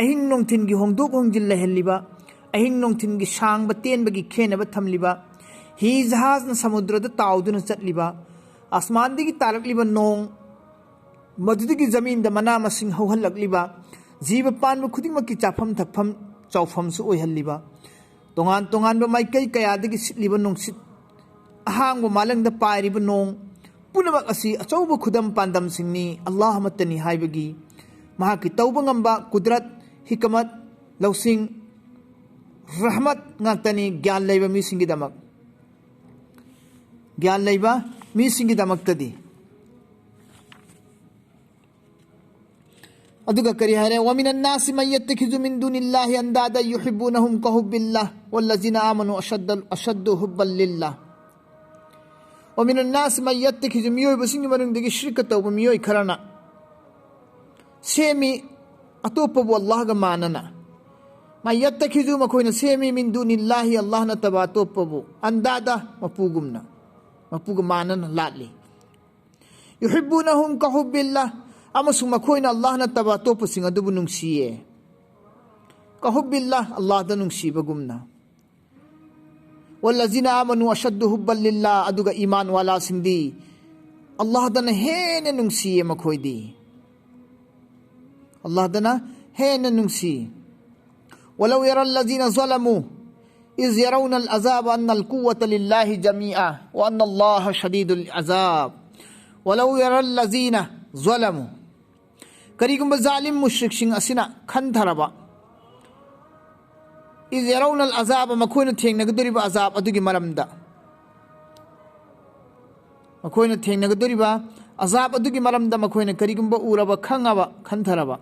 ꯑꯍꯤꯡ ꯅꯨꯡꯊꯤꯟꯒꯤ ꯍꯣꯡꯗꯣꯛ ꯍꯣꯡꯖꯤꯟ ꯂꯩꯍꯜꯂꯤꯕ, ꯑꯍꯤꯡ ꯅꯨꯡꯊꯤꯟꯒꯤ ꯁꯥꯡꯕ ꯇꯦꯟꯕꯒꯤ ꯈꯦꯠꯅꯕ ꯊꯝꯂꯤꯕ, ꯍꯤ ꯖꯍꯥꯖꯅ ꯁꯃꯨꯗ꯭ꯔꯗ ꯇꯥꯎꯗꯨꯅ ꯆꯠꯂꯤꯕ, ꯑꯁꯃꯥꯟꯗꯒꯤ ꯇꯥꯔꯛꯂꯤꯕ ꯅꯣꯡ, ꯃꯗꯨꯗꯒꯤ ꯖꯃꯤꯟꯗ ꯃꯅꯥ ꯃꯁꯤꯡ ꯍꯧꯍꯜꯂꯛꯂꯤꯕ, ꯖꯤꯕ ꯄꯥꯟꯕ ꯈꯨꯗꯤꯡꯃꯛꯀꯤ ꯆꯥꯐꯝ ꯊꯛꯐꯝ ꯆꯥꯎꯐꯝꯁꯨ ꯑꯣꯏꯍꯜꯂꯤꯕ, ꯇꯣꯉꯥꯟ ꯇꯣꯉꯥꯟꯕ ꯃꯥꯏꯀꯩ ꯀꯌꯥꯗꯒꯤ ꯁꯤꯠꯂꯤꯕ ꯅꯨꯡꯁꯤꯠ, ꯑꯍꯥꯡꯕ ꯃꯥꯂꯪꯗ ꯄꯥꯏꯔꯤꯕ ꯅꯣꯡ, ꯄꯨꯝꯅꯃꯛ ꯑꯁꯤ ꯑꯆꯧꯕ ꯈꯨꯗꯝ ꯄꯥꯟꯗꯝꯁꯤꯡꯅꯤ꯫ ꯑꯜꯂꯥꯍ ꯑꯃꯠꯇꯅꯤ ꯍꯥꯏꯕꯒꯤ ꯃꯍꯥꯛꯀꯤ ꯇꯧꯕ ꯉꯝꯕ ꯀꯨꯗꯔꯠ, ꯍꯤꯀꯃꯠ, ꯂꯧꯁꯤꯡ, ꯔꯍꯃꯠ ꯉꯥꯛꯇꯅꯤ ꯒ꯭ꯌꯥꯟ ꯂꯩꯕ ꯃꯤꯁꯤꯡꯒꯤꯗꯃꯛ꯫ ꯒ꯭ꯌꯥꯟ ꯂꯩꯕ ꯃꯤꯁꯤꯡꯒꯤꯗꯃꯛꯇꯗꯤ꯫ ꯑꯗꯨꯒ ꯀꯔꯤ ꯍꯥꯏꯔꯦ? "ومن الناس من يتخذ من دون الله أندادا يحبونهم كحب الله والذين آمنوا أشد، أشد حبا لله." "ومن الناس من يتخذ", ꯃꯤꯑꯣꯏꯕꯁꯤꯡꯒꯤ ꯃꯅꯨꯡꯗꯒꯤ ꯁꯤꯔꯀ ꯇꯧꯕ ꯃꯤꯑꯣꯏ ꯈꯔꯅ ꯁꯦꯝꯃꯤ ꯑꯇꯣꯞꯄꯕꯨ ꯑꯜꯂꯥꯍꯒ ꯃꯥꯟꯅꯅ꯫ "من يتخذ", ꯃꯈꯣꯏꯅ ꯁꯦꯝꯃꯤ, "من دون الله", ꯑꯜꯂꯥꯍ ꯅꯠꯇꯕ ꯑꯇꯣꯞꯄꯕꯨ, "أندادا", ꯃꯄꯨꯒꯨꯝꯅ, ꯃꯄꯨꯒ ꯃꯥꯟꯅꯅ ꯂꯥꯠꯂꯤ꯫ "يحبونهم كحب الله", ꯑꯃꯁꯨꯡ ꯃꯈꯣꯏꯅ ꯑꯜꯂꯥꯍ ꯅꯠꯇꯕ ꯑꯇꯣꯞꯄꯁꯤꯡ ꯑꯗꯨꯕꯨ ꯅꯨꯡꯁꯤꯌꯦ꯫ "كحب الله", ꯑꯜꯂꯥꯍꯗ ꯅꯨꯡꯁꯤꯕꯒꯨꯝꯅ꯫ "والذين آمنوا أشد حبا لله", ꯑꯗꯨꯒ ꯏꯃꯥꯟ ꯋꯥꯂꯥꯁꯤꯡꯗꯤ ꯑꯜꯂꯥꯍꯗꯅ ꯍꯦꯟꯅ ꯅꯨꯡꯁꯤꯌꯦ ꯃꯈꯣꯏꯗꯤ꯫ ꯑꯜꯂꯥꯍꯗꯅ ꯍꯦꯟꯅ ꯅꯨꯡꯁꯤ꯫ "ولو يرى الذين ظلموا إذ يرون العذاب أن القوة لله جميعا وأن الله شديد العذاب." "ولو يرى الذين ظلموا", ꯀꯔꯤꯒꯨꯝꯕ ꯖꯥꯂꯤꯝ ꯃꯨꯁ꯭ꯔꯤꯛꯁꯤꯡ ꯑꯁꯤꯅ ꯈꯟꯊꯔꯕ, "إذ يرون العذاب", ꯃꯈꯣꯏꯅ ꯊꯦꯡꯅꯒꯗꯧꯔꯤꯕ ꯑꯖꯥꯕ ꯑꯗꯨꯒꯤ ꯃꯔꯝꯗ, ꯃꯈꯣꯏꯅ ꯊꯦꯡꯅꯒꯗꯧꯔꯤꯕ ꯑꯖꯥꯕ ꯑꯗꯨꯒꯤ ꯃꯔꯝꯗ ꯃꯈꯣꯏꯅ ꯀꯔꯤꯒꯨꯝꯕ ꯎꯔꯕ, ꯈꯪꯉꯕ, ꯈꯟꯊꯔꯕ,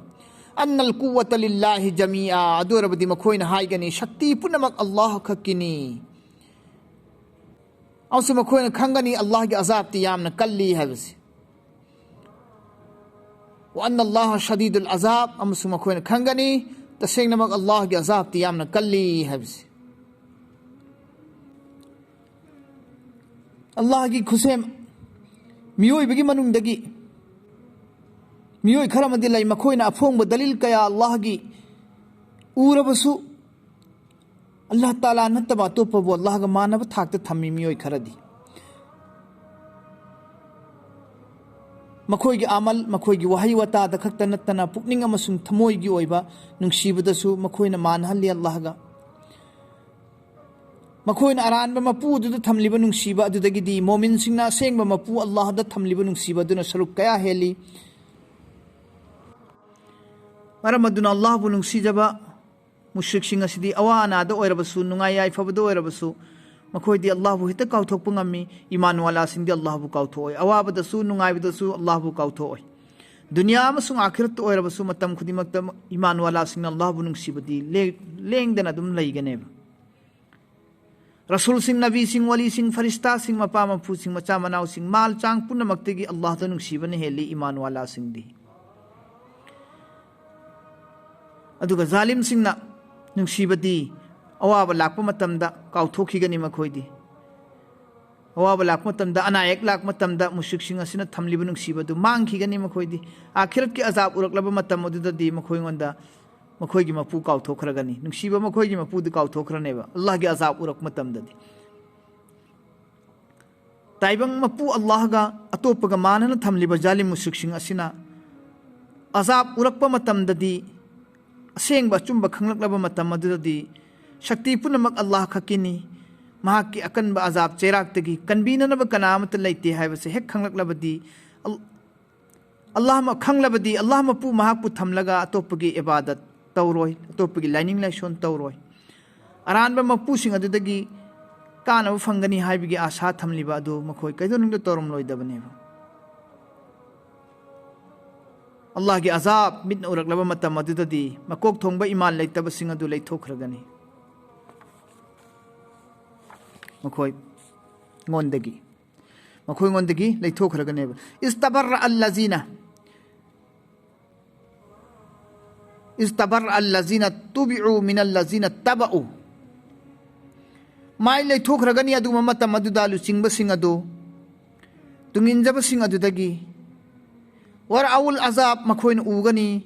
"أن القوة لله جميعا", ꯑꯗꯨ ꯑꯣꯏꯔꯕꯗꯤ ꯃꯈꯣꯏꯅ ꯍꯥꯏꯒꯅꯤ, "ꯁꯛꯇꯤ ꯄꯨꯝꯅꯃꯛ ꯑꯜꯂꯥꯍ ꯈꯛꯀꯤꯅꯤ"꯫ ꯑꯃꯁꯨꯡ ꯃꯈꯣꯏꯅ ꯈꯪꯒꯅꯤ ꯑꯜꯂꯥꯍꯒꯤ ꯑꯖꯥꯕꯇꯤ ꯌꯥꯝꯅ ꯀꯜꯂꯤ ꯍꯥꯏꯕꯁꯤ꯫ "وأن الله شديد العذاب", ꯑꯃꯁꯨꯡ ꯃꯈꯣꯏꯅ ꯈꯪꯒꯅꯤ ꯇꯁꯦꯡꯅꯃꯛ ꯑꯜꯂꯥꯍꯒꯤ ꯑꯖꯥꯕꯇꯤ ꯌꯥꯝꯅ ꯀꯜꯂꯤ ꯍꯥꯏꯕꯁꯤ꯫ ꯑꯜꯂꯥꯍꯒꯤ ꯈꯨꯠꯁꯦꯝ, ꯃꯤꯑꯣꯏꯕꯒꯤ ꯃꯅꯨꯡꯗꯒꯤ ꯃꯤꯑꯣꯏ ꯈꯔ ꯑꯃꯗꯤ ꯂꯩ, ꯃꯈꯣꯏꯅ ꯑꯐꯣꯡꯕ ꯗꯂꯤꯜ ꯀꯌꯥ ꯑꯜꯂꯥꯍꯒꯤ ꯎꯔꯕꯁꯨ, ꯑꯜꯂꯥꯍ ꯇꯥꯂꯥ ꯅꯠꯇꯕ ꯑꯇꯣꯞꯄꯕꯨ ꯑꯜꯂꯥꯍꯒ ꯃꯥꯟꯅꯕ ꯊꯥꯛꯇ ꯊꯝꯃꯤ ꯃꯤꯑꯣꯏ ꯈꯔꯗꯤ꯫ ꯃꯈꯣꯏꯒꯤ ꯑꯃꯜ, ꯃꯈꯣꯏꯒꯤ ꯋꯥꯍꯩ ꯋꯥꯇꯥꯗ ꯈꯛꯇ ꯅꯠꯇꯅ ꯄꯨꯛꯅꯤꯡ ꯑꯃꯁꯨꯡ ꯊꯃꯣꯏꯒꯤ ꯑꯣꯏꯕ ꯅꯨꯡꯁꯤꯕꯗꯁꯨ ꯃꯈꯣꯏꯅ ꯃꯥꯟꯅꯍꯜꯂꯤ ꯑꯜꯂꯥꯍꯒ꯫ ꯃꯈꯣꯏꯅ ꯑꯔꯥꯟꯕ ꯃꯄꯨ ꯑꯗꯨꯗ ꯊꯝꯂꯤꯕ ꯅꯨꯡꯁꯤꯕ ꯑꯗꯨꯗꯒꯤꯗꯤ ꯃꯣꯃꯤꯟꯁꯤꯡꯅ ꯑꯁꯦꯡꯕ ꯃꯄꯨ ꯑꯜꯂꯥꯍꯗ ꯊꯝꯂꯤꯕ ꯅꯨꯡꯁꯤꯕ ꯑꯗꯨꯅ ꯁꯔꯨꯛ ꯀꯌꯥ ꯍꯦꯜꯂꯤ꯫ ꯃꯔꯝ ꯑꯗꯨꯅ ꯑꯜꯂꯥꯍꯕꯨ ꯅꯨꯡꯁꯤꯖꯕ ꯃꯨꯁ꯭ꯔꯤꯛꯁꯤꯡ ꯑꯁꯤꯗꯤ ꯑꯋꯥ ꯑꯅꯥꯗ ꯑꯣꯏꯔꯕꯁꯨ, ꯅꯨꯡꯉꯥꯏ ꯌꯥꯏꯐꯕꯗ ꯑꯣꯏꯔꯕꯁꯨ, ꯃꯈꯣꯏꯗꯤ ꯑꯜꯂꯥꯍꯕꯨ ꯍꯦꯛꯇ ꯀꯥꯎꯊꯣꯛꯄ ꯉꯝꯃꯤ꯫ ꯏꯃꯥꯟꯋꯥꯂꯥꯁꯤꯡꯗꯤ ꯑꯜꯂꯥꯍꯕꯨ ꯀꯥꯎꯊꯣꯛꯑꯣꯏ꯫ ꯑꯋꯥꯕꯗꯁꯨ ꯅꯨꯡꯉꯥꯏꯕꯗꯁꯨ ꯑꯜꯂꯥꯍꯕꯨ ꯀꯥꯎꯊꯣꯛꯑꯣꯏ꯫ ꯗꯨꯅꯤꯌꯥ ꯑꯃꯁꯨꯡ ꯑꯥꯈꯤꯔꯠꯇ ꯑꯣꯏꯔꯕꯁꯨ ꯃꯇꯝ ꯈꯨꯗꯤꯡꯃꯛꯇ ꯏꯃꯥꯟꯋꯥꯂꯥꯁꯤꯡꯅ ꯑꯜꯂꯥꯍꯕꯨ ꯅꯨꯡꯁꯤꯕꯗꯤ ꯂꯦ-, ꯂꯦꯡꯗꯅ ꯑꯗꯨꯝ ꯂꯩꯒꯅꯦꯕ꯫ ꯔꯁꯨꯜꯁꯤꯡ, ꯅꯕꯤꯁꯤꯡ, ꯋꯥꯂꯤꯁꯤꯡ, ꯐꯔꯤꯁꯇꯥꯁꯤꯡ, ꯃꯄꯥ ꯃꯄꯨꯁꯤꯡ, ꯃꯆꯥ ꯃꯅꯥꯎꯁꯤꯡ, ꯃꯥꯜ ꯆꯥꯡ ꯄꯨꯝꯅꯃꯛꯇꯒꯤ ꯑꯜꯂꯥꯍꯗ ꯅꯨꯡꯁꯤꯕꯅ ꯍꯦꯜꯂꯤ ꯏꯃꯥꯟꯋꯥꯂꯥꯁꯤꯡꯗꯤ꯫ ꯑꯗꯨꯒ ꯖꯥꯂꯤꯝꯁꯤꯡꯅ ꯅꯨꯡꯁꯤꯕꯗꯤ ꯑꯋꯥꯕ ꯂꯥꯛꯄ ꯃꯇꯝꯗ ꯀꯥꯎꯊꯣꯛꯈꯤꯒꯅꯤ ꯃꯈꯣꯏꯗꯤ꯫ ꯑꯋꯥꯕ ꯂꯥꯛꯄ ꯃꯇꯝꯗ, ꯑꯅꯥ ꯑꯌꯦꯛ ꯂꯥꯛꯄ ꯃꯇꯝꯗ ꯃꯨꯁ꯭ꯔꯤꯛꯁꯤꯡ ꯑꯁꯤꯅ ꯊꯝꯂꯤꯕ ꯅꯨꯡꯁꯤꯕ ꯑꯗꯨ ꯃꯥꯡꯈꯤꯒꯅꯤ ꯃꯈꯣꯏꯗꯤ꯫ ꯑꯥꯈꯤꯔꯠꯀꯤ ꯑꯖꯥꯕ ꯎꯔꯛꯂꯕ ꯃꯇꯝ ꯑꯗꯨꯗꯗꯤ ꯃꯈꯣꯏꯉꯣꯟꯗ ꯃꯈꯣꯏꯒꯤ ꯃꯄꯨ ꯀꯥꯎꯊꯣꯛꯈ꯭ꯔꯒꯅꯤ꯫ ꯅꯨꯡꯁꯤꯕ ꯃꯈꯣꯏꯒꯤ ꯃꯄꯨꯗꯨ ꯀꯥꯎꯊꯣꯛꯈ꯭ꯔꯅꯦꯕ ꯑꯜꯂꯥꯍꯒꯤ ꯑꯖꯥꯕ ꯎꯔꯛꯄ ꯃꯇꯝꯗꯗꯤ꯫ ꯇꯥꯏꯕꯪ ꯃꯄꯨ ꯑꯜꯂꯥꯍꯒ ꯑꯇꯣꯞꯄꯒ ꯃꯥꯟꯅꯅ ꯊꯝꯂꯤꯕ ꯖꯥꯂꯤꯝ ꯃꯨꯁ꯭ꯔꯤꯛꯁꯤꯡ ꯑꯁꯤꯅ ꯑꯖꯥꯕ ꯎꯔꯛꯄ ꯃꯇꯝꯗꯗꯤ, ꯑꯁꯦꯡꯕ ꯑꯆꯨꯝꯕ ꯈꯪꯂꯛꯂꯕ ꯃꯇꯝ ꯑꯗꯨꯗꯗꯤ, ꯁꯛꯇꯤ ꯄꯨꯝꯅꯃꯛ ꯑꯜꯂꯥꯍ ꯈꯛꯀꯤꯅꯤ, ꯃꯍꯥꯛꯀꯤ ꯑꯀꯟꯕ ꯑꯖꯥꯕ ꯆꯩꯔꯥꯛꯇꯒꯤ ꯀꯟꯕꯤꯅꯅꯕ ꯀꯅꯥ ꯑꯃꯠꯇ ꯂꯩꯇꯦ ꯍꯥꯏꯕꯁꯦ ꯍꯦꯛ ꯈꯪꯂꯛꯂꯕꯗꯤ, ꯑꯜ-, ꯑꯜꯂꯥꯍ ꯃ-, ꯈꯪꯂꯕꯗꯤ ꯑꯜꯂꯥꯍ ꯃꯄꯨ ꯃꯍꯥꯛꯄꯨ ꯊꯝꯂꯒ ꯑꯇꯣꯞꯄꯒꯤ ꯏꯕꯥꯗꯠ ꯇꯧꯔꯣꯏ, ꯑꯇꯣꯞꯄꯒꯤ ꯂꯥꯏꯅꯤꯡ ꯂꯥꯏꯁꯣꯟ ꯇꯧꯔꯣꯏ꯫ ꯑꯔꯥꯟꯕ ꯃꯄꯨꯁꯤꯡ ꯑꯗꯨꯗꯒꯤ ꯀꯥꯅꯕ ꯐꯪꯒꯅꯤ ꯍꯥꯏꯕꯒꯤ ꯑꯥꯁꯥ ꯊꯝꯂꯤꯕ ꯑꯗꯨ ꯃꯈꯣꯏ ꯀꯩꯗꯧꯅꯨꯡꯗ ꯇꯧꯔꯝꯂꯣꯏꯗꯕꯅꯦꯕ꯫ ꯑꯜꯂꯥꯍꯒꯤ ꯑꯖꯥꯕ ꯃꯤꯠꯅ ꯎꯔꯛꯂꯕ ꯃꯇꯝ ꯑꯗꯨꯗꯗꯤ ꯃꯀꯣꯛ ꯊꯣꯡꯕ ꯏꯃꯥꯟ ꯂꯩꯇꯕꯁꯤꯡ ꯑꯗꯨ ꯂꯩꯊꯣꯛꯈ꯭ꯔꯒꯅꯤ꯫ ꯃꯈꯣꯏ ꯉꯣꯟꯗꯒꯤ ꯃꯈꯣꯏꯉꯣꯟꯗꯒꯤ ꯂꯩꯊꯣꯛꯈ꯭ꯔꯒꯅꯦꯕ꯫ ꯏꯁꯇꯕꯔ ꯑꯜꯂꯖꯤꯅ ꯏꯁꯇꯕꯔ ꯑꯜꯂꯖꯤꯅ ꯇꯨꯕꯤꯎ ꯃꯤꯅꯜꯂꯖꯤꯅ ꯇꯕꯎ꯫ ꯃꯥꯏ ꯂꯩꯊꯣꯛꯈ꯭ꯔꯒꯅꯤ ꯑꯗꯨꯒꯨꯝꯕ ꯃꯇꯝ ꯑꯗꯨꯗ ꯂꯨꯆꯤꯡꯕꯁꯤꯡ ꯑꯗꯨ, ꯇꯨꯡꯏꯟꯖꯕꯁꯤꯡ ꯑꯗꯨꯗꯒꯤ꯫ ꯋꯔ ꯑꯎꯜ ꯑꯖꯥꯕ, ꯃꯈꯣꯏꯅ ꯎꯒꯅꯤ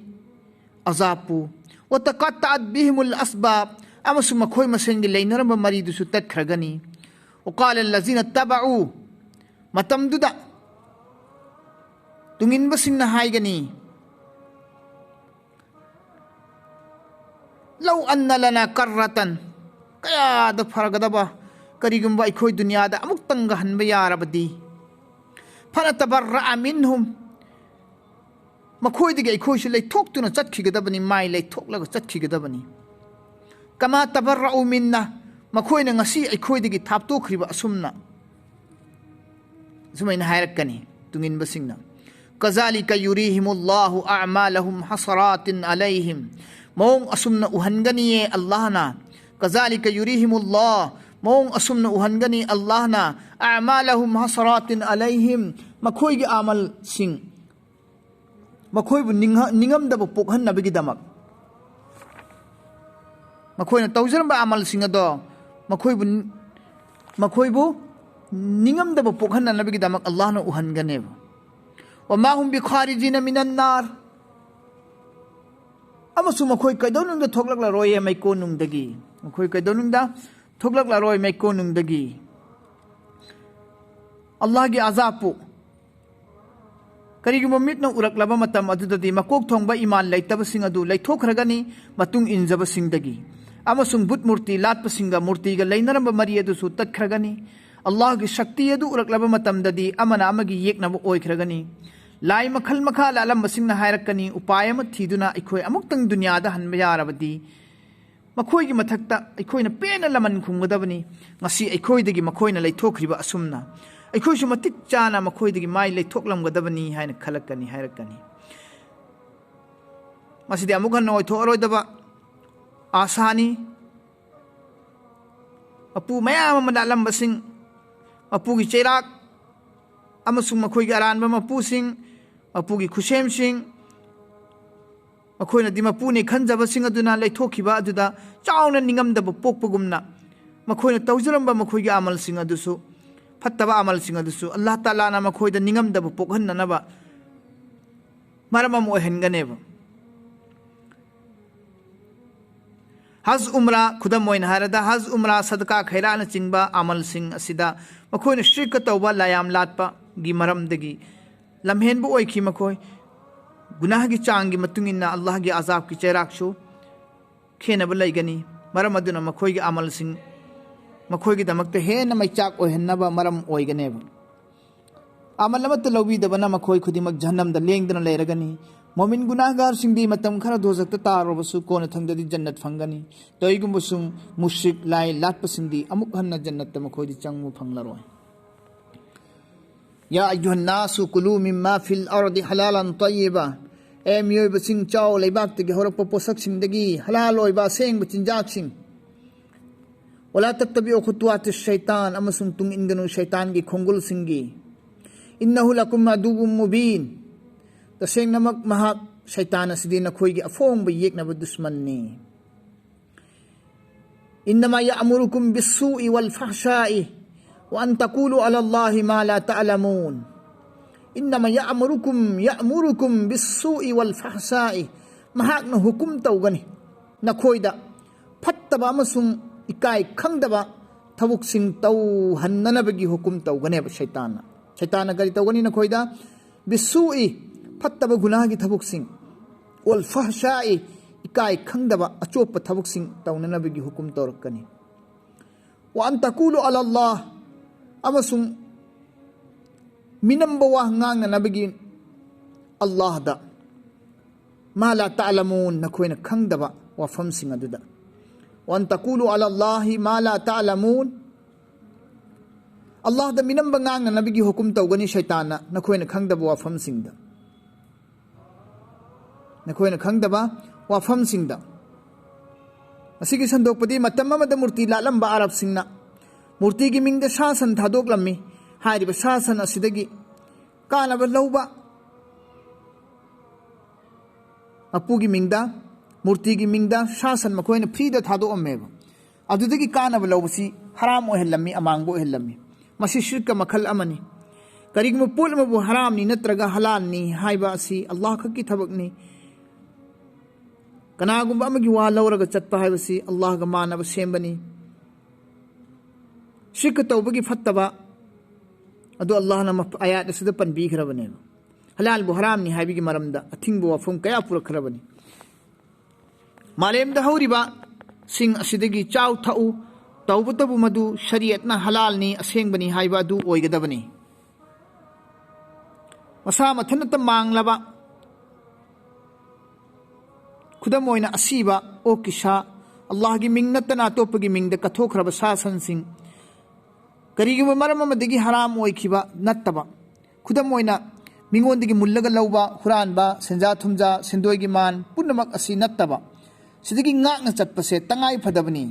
ꯑꯖꯥꯕꯄꯨ꯫ ꯋꯇꯀꯠꯇꯑꯠ ꯕꯤꯍꯤꯃꯨꯜ ꯑꯁꯕꯥꯕ, ꯑꯃꯁꯨꯡ ꯃꯈꯣꯏ ꯃꯁꯦꯟꯒꯤ ꯂꯩꯅꯔꯝꯕ ꯃꯔꯤꯗꯨꯁꯨ ꯇꯠꯈ꯭ꯔꯒꯅꯤ꯫ وقال الذين اتبعوا, ꯃꯇꯝꯗꯨꯗ ꯇꯨꯡꯏꯟꯕꯁꯤꯡꯅ ꯍꯥꯏꯒꯅꯤ, لو أن لنا كرة, ꯀꯌꯥꯗ ꯐꯔꯒꯗꯕ, ꯀꯔꯤꯒꯨꯝꯕ ꯑꯩꯈꯣꯏ ꯗꯨꯅꯤꯌꯥꯗ ꯑꯃꯨꯛꯇꯪꯒ ꯍꯟꯕ ꯌꯥꯔꯕꯗꯤ, فنتبرأ منهم, ꯃꯈꯣꯏꯗꯒꯤ ꯑꯩꯈꯣꯏꯁꯨ ꯂꯩꯊꯣꯛꯇꯨꯅ ꯆꯠꯈꯤꯒꯗꯕꯅꯤ, ꯃꯥꯏ ꯂꯩꯊꯣꯛꯂꯒ ꯆꯠꯈꯤꯒꯗꯕꯅꯤ꯫ كما تبرأوا منا, ꯃꯈꯣꯏꯅ ꯉꯁꯤ ꯑꯩꯈꯣꯏꯗꯒꯤ ꯊꯥꯞꯇꯣꯛꯈ꯭ꯔꯤꯕ ꯑꯁꯨꯝꯅ꯫ ꯑꯁꯨꯃꯥꯏꯅ ꯍꯥꯏꯔꯛꯀꯅꯤ ꯇꯨꯡꯏꯟꯕꯁꯤꯡꯅ, كذلك يريهم الله أعمالهم حسرات عليهم, ꯃꯑꯣꯡ ꯑꯁꯨꯝꯅ ꯎꯍꯟꯒꯅꯤꯌꯦ ꯑꯜꯂꯥꯍꯅ꯫ كذلك يريهم الله, ꯃꯑꯣꯡ ꯑꯁꯨꯝꯅ ꯎꯍꯟꯒꯅꯤ ꯑꯜꯂꯥꯍꯅ, أعمالهم حسرات عليهم, ꯃꯈꯣꯏꯒꯤ ꯑꯃꯜꯁꯤꯡ ꯃꯈꯣꯏꯕꯨ ꯅꯤꯡꯍ-, ꯅꯤꯡꯉꯝꯗꯕ ꯄꯣꯛꯍꯟꯅꯕꯒꯤꯗꯃꯛ, ꯃꯈꯣꯏꯅ ꯇꯧꯖꯔꯝꯕ ꯑꯃꯜꯁꯤꯡ ꯑꯗꯣ ꯃꯈꯣꯏꯕꯨ, ꯃꯈꯣꯏꯕꯨ ꯅꯤꯡꯉꯝꯗꯕ ꯄꯣꯛꯍꯟꯅꯅꯕꯒꯤꯗꯃꯛ ꯑꯜꯂꯥꯍꯅ ꯎꯍꯟꯒꯅꯦꯕ꯫ وما هم بخارجين من النار, ꯑꯃꯁꯨꯡ ꯃꯈꯣꯏ ꯀꯩꯗꯧꯅꯨꯡꯗ ꯊꯣꯛꯂꯛꯂꯔꯣꯏꯌꯦ ꯃꯩꯀꯣꯟꯅꯨꯡꯗꯒꯤ꯫ ꯃꯈꯣꯏ ꯀꯩꯗꯧꯅꯨꯡꯗ ꯊꯣꯛꯂꯛꯂꯔꯣꯏ ꯃꯩꯀꯣꯟꯅꯨꯡꯗꯒꯤ꯫ ꯑꯜꯂꯥꯍꯒꯤ ꯑꯖꯥꯕꯄꯨ ꯀꯔꯤꯒꯨꯝꯕ ꯃꯤꯠꯅ ꯎꯔꯛꯂꯕ ꯃꯇꯝ ꯑꯗꯨꯗꯗꯤ ꯃꯀꯣꯛ ꯊꯣꯡꯕ ꯏꯃꯥꯟ ꯂꯩꯇꯕꯁꯤꯡ ꯑꯗꯨ ꯂꯩꯊꯣꯛꯈ꯭ꯔꯒꯅꯤ, ꯃꯇꯨꯡ ꯏꯟꯖꯕꯁꯤꯡꯗꯒꯤ꯫ ꯑꯃꯁꯨꯡ ꯕꯨꯠ ꯃꯨꯔꯇꯤ ꯂꯥꯠꯄꯁꯤꯡꯒ ꯃꯨꯔꯇꯤꯒ ꯂꯩꯅꯔꯝꯕ ꯃꯔꯤ ꯑꯗꯨꯁꯨ ꯇꯠꯈ꯭ꯔꯒꯅꯤ꯫ ꯑꯜꯂꯥꯍꯒꯤ ꯁꯛꯇꯤ ꯑꯗꯨ ꯎꯔꯛꯂꯕ ꯃꯇꯝꯗꯗꯤ ꯑꯃꯅ ꯑꯃꯒꯤ ꯌꯦꯛꯅꯕ ꯑꯣꯏꯈ꯭ꯔꯒꯅꯤ꯫ ꯂꯥꯏ ꯃꯈꯜ ꯃꯈꯥ ꯂꯥꯠꯂꯝꯕꯁꯤꯡꯅ ꯍꯥꯏꯔꯛꯀꯅꯤ, ꯎꯄꯥꯏ ꯑꯃ ꯊꯤꯗꯨꯅ ꯑꯩꯈꯣꯏ ꯑꯃꯨꯛꯇꯪ ꯗꯨꯅꯤꯌꯥꯗ ꯍꯟꯕ ꯌꯥꯔꯕꯗꯤ, ꯃꯈꯣꯏꯒꯤ ꯃꯊꯛꯇ ꯑꯩꯈꯣꯏꯅ ꯄꯦꯟꯅ ꯂꯃꯟ ꯈꯨꯝꯒꯗꯕꯅꯤ꯫ ꯉꯁꯤ ꯑꯩꯈꯣꯏꯗꯒꯤ ꯃꯈꯣꯏꯅ ꯂꯩꯊꯣꯛꯈ꯭ꯔꯤꯕ ꯑꯁꯨꯝꯅ, ꯑꯩꯈꯣꯏꯁꯨ ꯃꯇꯤꯛ ꯆꯥꯅ ꯃꯈꯣꯏꯗꯒꯤ ꯃꯥꯏ ꯂꯩꯊꯣꯛꯂꯝꯒꯗꯕꯅꯤ ꯍꯥꯏꯅ ꯈꯜꯂꯛꯀꯅꯤ, ꯍꯥꯏꯔꯛꯀꯅꯤ꯫ ꯃꯁꯤꯗꯤ ꯑꯃꯨꯛ ꯍꯟꯅ ꯑꯣꯏꯊꯣꯛꯑꯔꯣꯏꯗꯕ ꯑꯥꯁꯥꯅꯤ꯫ ꯃꯄꯨ ꯃꯌꯥꯝ ꯑꯃ ꯂꯥꯠꯂꯝꯕꯁꯤꯡ, ꯃꯄꯨꯒꯤ ꯆꯩꯔꯥꯛ ꯑꯃꯁꯨꯡ ꯃꯈꯣꯏꯒꯤ ꯑꯔꯥꯟꯕ ꯃꯄꯨꯁꯤꯡ, ꯃꯄꯨꯒꯤ ꯈꯨꯠꯁꯦꯝꯁꯤꯡ, ꯃꯈꯣꯏꯅꯗꯤ ꯃꯄꯨꯅꯦ ꯈꯟꯖꯕꯁꯤꯡ ꯑꯗꯨꯅ ꯂꯩꯊꯣꯛꯈꯤꯕ ꯑꯗꯨꯗ ꯆꯥꯎꯅ ꯅꯤꯡꯉꯝꯗꯕ ꯄꯣꯛꯄꯒꯨꯝꯅ, ꯃꯈꯣꯏꯅ ꯇꯧꯖꯔꯝꯕ ꯃꯈꯣꯏꯒꯤ ꯑꯃꯜꯁꯤꯡ ꯑꯗꯨꯁꯨ, ꯐꯠꯇꯕ ꯑꯃꯜꯁꯤꯡ ꯑꯗꯨꯁꯨ ꯑꯜꯂꯥꯍ ꯇꯥꯂꯥꯅ ꯃꯈꯣꯏꯗ ꯅꯤꯡꯉꯝꯗꯕ ꯄꯣꯛꯍꯟꯅꯅꯕ ꯃꯔꯝ ꯑꯃ ꯑꯣꯏꯍꯟꯒꯅꯦꯕ꯫ ꯍꯖ ꯎꯝꯔꯥ, ꯈꯨꯗꯝ ꯑꯣꯏꯅ ꯍꯥꯏꯔꯕꯗ, ꯍꯖ ꯎꯝꯔꯥ, ꯁꯗꯀꯥ ꯈꯩꯔꯥꯠꯅꯆꯤꯡꯕ ꯑꯃꯜꯁꯤꯡ ꯑꯁꯤꯗ ꯃꯈꯣꯏꯅ ꯁꯤꯔꯛꯀ ꯇꯧꯕ, ꯂꯥꯏꯌꯥꯝ ꯂꯥꯠꯄꯒꯤ ꯃꯔꯝꯗꯒꯤ ꯂꯝꯍꯦꯟꯕ ꯑꯣꯏꯈꯤ꯫ ꯃꯈꯣꯏ ꯒꯨꯅꯥꯍꯒꯤ ꯆꯥꯡꯒꯤ ꯃꯇꯨꯡ ꯏꯟꯅ ꯑꯜꯂꯥꯍꯒꯤ ꯑꯖꯥꯕꯀꯤ ꯆꯩꯔꯥꯛꯁꯨ ꯈꯦꯠꯅꯕ ꯂꯩꯒꯅꯤ꯫ ꯃꯔꯝ ꯑꯗꯨꯅ ꯃꯈꯣꯏꯒꯤ ꯑꯃꯜꯁꯤꯡ ꯃꯈꯣꯏꯒꯤꯗꯃꯛꯇ ꯍꯦꯟꯅ ꯃꯩꯆꯥꯛ ꯑꯣꯏꯍꯟꯅꯕ ꯃꯔꯝ ꯑꯣꯏꯒꯅꯦꯕ꯫ ꯑꯃꯜ ꯑꯃꯠꯇ ꯂꯧꯕꯤꯗꯕꯅ ꯃꯈꯣꯏ ꯈꯨꯗꯤꯡꯃꯛ ꯖꯍꯟꯅꯝꯗ ꯂꯦꯡꯗꯅ ꯂꯩꯔꯒꯅꯤ꯫ ꯃꯣꯃꯤꯟ ꯒꯨꯅꯥꯍꯒꯥꯔꯁꯤꯡꯗꯤ ꯃꯇꯝ ꯈꯔ ꯗꯣꯖꯈꯇ ꯇꯥꯔꯕꯁꯨ ꯀꯣꯟꯅꯊꯪꯗꯗꯤ ꯖꯟꯅꯠ ꯐꯪꯒꯅꯤ꯫ ꯀꯔꯤꯒꯨꯝꯕꯁꯨꯡ ꯃꯨꯁ꯭ꯔꯤꯛ, ꯂꯥꯏ ꯂꯥꯠꯄꯁꯤꯡꯗꯤ ꯑꯃꯨꯛ ꯍꯟꯅ ꯖꯟꯅꯠꯇ ꯃꯈꯣꯏꯗꯤ ꯆꯪꯕ ꯐꯪꯂꯔꯣꯏ꯫ يا أيها الناس كلوا مما في الأرض حلالا طيبا. ꯑꯦ ꯃꯤꯑꯣꯏꯕꯁꯤꯡ, ꯆꯥꯎ ꯂꯩꯕꯥꯛꯇꯒꯤ ꯍꯧꯔꯛꯄ ꯄꯣꯠꯁꯛꯁꯤꯡꯗꯒꯤ ꯍꯂꯥꯜ ꯑꯣꯏꯕ ꯑꯁꯦꯡꯕ ꯆꯤꯟꯖꯥꯛꯁꯤꯡ꯫ ولا تتبعوا خطوات الشيطان, ꯑꯃꯁꯨꯡ ꯇꯨꯡ ꯏꯟꯒꯅꯨ ꯁꯩꯇꯥꯟꯒꯤ ꯈꯣꯡꯒꯨꯜꯁꯤꯡꯒꯤ꯫ إنه لكم عدو مبين. ꯇꯁꯦꯡꯅꯃꯛ ꯃꯍꯥꯛ, ꯁꯩꯇꯥꯟ ꯑꯁꯤꯗꯤ, ꯅꯈꯣꯏꯒꯤ ꯑꯐꯣꯡꯕ ꯌꯦꯛꯅꯕ ꯗꯨꯁꯃꯟꯅꯤ꯫ إنما يأمركم بالسوء والفحشاء وأن تقولوا على الله ما لا تعلمون. إنما يأمركم، يأمركم بالسوء والفحشاء. ꯃꯍꯥꯛꯅ ꯍꯨꯀꯨꯝ ꯇꯧꯒꯅꯤ ꯅꯈꯣꯏꯗ ꯐꯠꯇꯕ ꯑꯃꯁꯨꯡ ꯏꯀꯥꯏ ꯈꯪꯗꯕ ꯊꯕꯛꯁꯤꯡ ꯇꯧꯍꯟꯅꯅꯕꯒꯤ ꯍꯨꯀꯨꯝ ꯇꯧꯒꯅꯦꯕ ꯁꯩꯇꯥꯟꯅ꯫ ꯁꯩꯇꯥꯟꯅ ꯀꯔꯤ ꯇꯧꯒꯅꯤ ꯅꯈꯣꯏꯗ? بالسوء, ꯐꯠꯇꯕ ꯒꯨꯅꯥꯍꯒꯤ ꯊꯕꯛꯁꯤꯡ꯫ والفحشاء, ꯏꯀꯥꯏ ꯈꯪꯗꯕ ꯑꯆꯣꯞꯄ ꯊꯕꯛꯁꯤꯡ ꯇꯧꯅꯅꯕꯒꯤ ꯍꯨꯀꯨꯝ ꯇꯧꯔꯛꯀꯅꯤ꯫ وأن تقولوا على الله, ꯑꯃꯁꯨꯡ ꯃꯤꯅꯝꯕ ꯋꯥ ꯉꯥꯡꯅꯅꯕꯒꯤ ꯑꯜꯂꯥꯍꯗ, ما لا تعلمون, ꯅꯈꯣꯏꯅ ꯈꯪꯗꯕ ꯋꯥꯐꯝꯁꯤꯡ ꯑꯗꯨꯗ꯫ وأن تقولوا على الله ما لا تعلمون. ꯑꯜꯂꯥꯍꯗ ꯃꯤꯅꯝꯕ ꯉꯥꯡꯅꯅꯕꯒꯤ ꯍꯨꯀꯨꯝ ꯇꯧꯒꯅꯤ ꯁꯩꯇꯥꯟꯅ, ꯅꯈꯣꯏꯅ ꯈꯪꯗꯕ ꯋꯥꯐꯝꯁꯤꯡꯗ꯫ ꯅꯈꯣꯏꯅ ꯈꯪꯗꯕ ꯋꯥꯐꯝꯁꯤꯡꯗ꯫ ꯑꯁꯤꯒꯤ ꯁꯟꯗꯣꯛꯄꯗꯤ, ꯃꯇꯝ ꯑꯃꯗ ꯃꯨꯔꯇꯤ ꯂꯥꯠꯂꯝꯕ ꯑꯔꯕꯁꯤꯡꯅ ꯃꯨꯔꯇꯤꯒꯤ ꯃꯤꯡꯗ ꯁꯥ ꯁꯟ ꯊꯥꯗꯣꯛꯂꯝꯃꯤ꯫ ꯍꯥꯏꯔꯤꯕ ꯁꯥ ꯁꯟ ꯑꯁꯤꯗꯒꯤ ꯀꯥꯟꯅꯕ ꯂꯧꯕ, ꯃꯄꯨꯒꯤ ꯃꯤꯡꯗ, ꯃꯨꯔꯇꯤꯒꯤ ꯃꯤꯡꯗ ꯁꯥ ꯁꯟ ꯃꯈꯣꯏꯅ ꯐ꯭ꯔꯤꯗ ꯊꯥꯗꯣꯛꯑꯝꯃꯦꯕ꯫ ꯑꯗꯨꯗꯒꯤ ꯀꯥꯟꯅꯕ ꯂꯧꯕꯁꯤ ꯍꯔꯥꯝ ꯑꯣꯏꯍꯜꯂꯝꯃꯤ, ꯑꯃꯥꯡꯕ ꯑꯣꯏꯍꯜꯂꯝꯃꯤ꯫ ꯃꯁꯤ ꯁꯤꯔꯛꯀ ꯃꯈꯜ ꯑꯃꯅꯤ꯫ ꯀꯔꯤꯒꯨꯝꯕ ꯄꯣꯠ ꯑꯃꯕꯨ ꯍꯔꯥꯝꯅꯤ ꯅꯠꯇ꯭ꯔꯒ ꯍꯂꯥꯜꯅꯤ ꯍꯥꯏꯕ ꯑꯁꯤ ꯑꯜꯂꯥꯍ ꯈꯛꯀꯤ ꯊꯕꯛꯅꯤ꯫ ꯀꯅꯥꯒꯨꯝꯕ ꯑꯃꯒꯤ ꯋꯥ ꯂꯧꯔꯒ ꯆꯠꯄ ꯍꯥꯏꯕꯁꯤ ꯑꯜꯂꯥꯍꯒ ꯃꯥꯟꯅꯕ ꯁꯦꯝꯕꯅꯤ꯫ ꯁꯤꯔꯛ ꯇꯧꯕꯒꯤ ꯐꯠꯇꯕ ꯑꯗꯨ ꯑꯜꯂꯥꯍꯅ ꯃꯐ-, ꯑꯌꯥꯠ ꯑꯁꯤꯗ ꯄꯟꯕꯤꯈ꯭ꯔꯕꯅꯦꯕ꯫ ꯍꯂꯥꯜꯕꯨ ꯍꯔꯥꯝꯅꯤ ꯍꯥꯏꯕꯒꯤ ꯃꯔꯝꯗ ꯑꯊꯤꯡꯕ ꯋꯥꯐꯝ ꯀꯌꯥ ꯄꯨꯔꯛꯈ꯭ꯔꯕꯅꯤ꯫ ꯃꯥꯂꯦꯝꯗ ꯍꯧꯔꯤꯕꯁꯤꯡ ꯑꯁꯤꯗꯒꯤ ꯆꯥꯎ ꯊꯛꯎ, ꯇꯧꯕꯇꯕꯨ ꯃꯗꯨ ꯁꯔꯤꯌꯠꯅ ꯍꯂꯥꯜꯅꯤ, ꯑꯁꯦꯡꯕꯅꯤ ꯍꯥꯏꯕ ꯑꯗꯨ ꯑꯣꯏꯒꯗꯕꯅꯤ꯫ ꯃꯁꯥ ꯃꯊꯟꯇ ꯃꯥꯡꯂꯕ, ꯈꯨꯗꯝ ꯑꯣꯏꯅ ꯑꯁꯤꯕ, ꯑꯣꯛꯀꯤ ꯁꯥ, ꯑꯜꯂꯥꯍꯒꯤ ꯃꯤꯡ ꯅꯠꯇꯅ ꯑꯇꯣꯞꯄꯒꯤ ꯃꯤꯡꯗ ꯀꯠꯊꯣꯛꯈ꯭ꯔꯕ ꯁꯥ ꯁꯟꯁꯤꯡ, ꯀꯔꯤꯒꯨꯝꯕ ꯃꯔꯝ ꯑꯃꯗꯒꯤ ꯍꯔꯥꯝ ꯑꯣꯏꯈꯤꯕ ꯅꯠꯇꯕ, ꯈꯨꯗꯝ ꯑꯣꯏꯅ ꯃꯤꯉꯣꯟꯗꯒꯤ ꯃꯨꯜꯂꯒ ꯂꯧꯕ, ꯍꯨꯔꯥꯟꯕ, ꯁꯦꯟꯖꯥ ꯊꯨꯝꯖꯥ, ꯁꯦꯟꯗꯣꯏꯒꯤ ꯃꯥꯟ, ꯄꯨꯝꯅꯃꯛ ꯑꯁꯤ ꯅꯠꯇꯕ, ꯁꯤꯗꯒꯤ ꯉꯥꯛꯅ ꯆꯠꯄꯁꯦ ꯇꯉꯥꯏ ꯐꯗꯕꯅꯤ꯫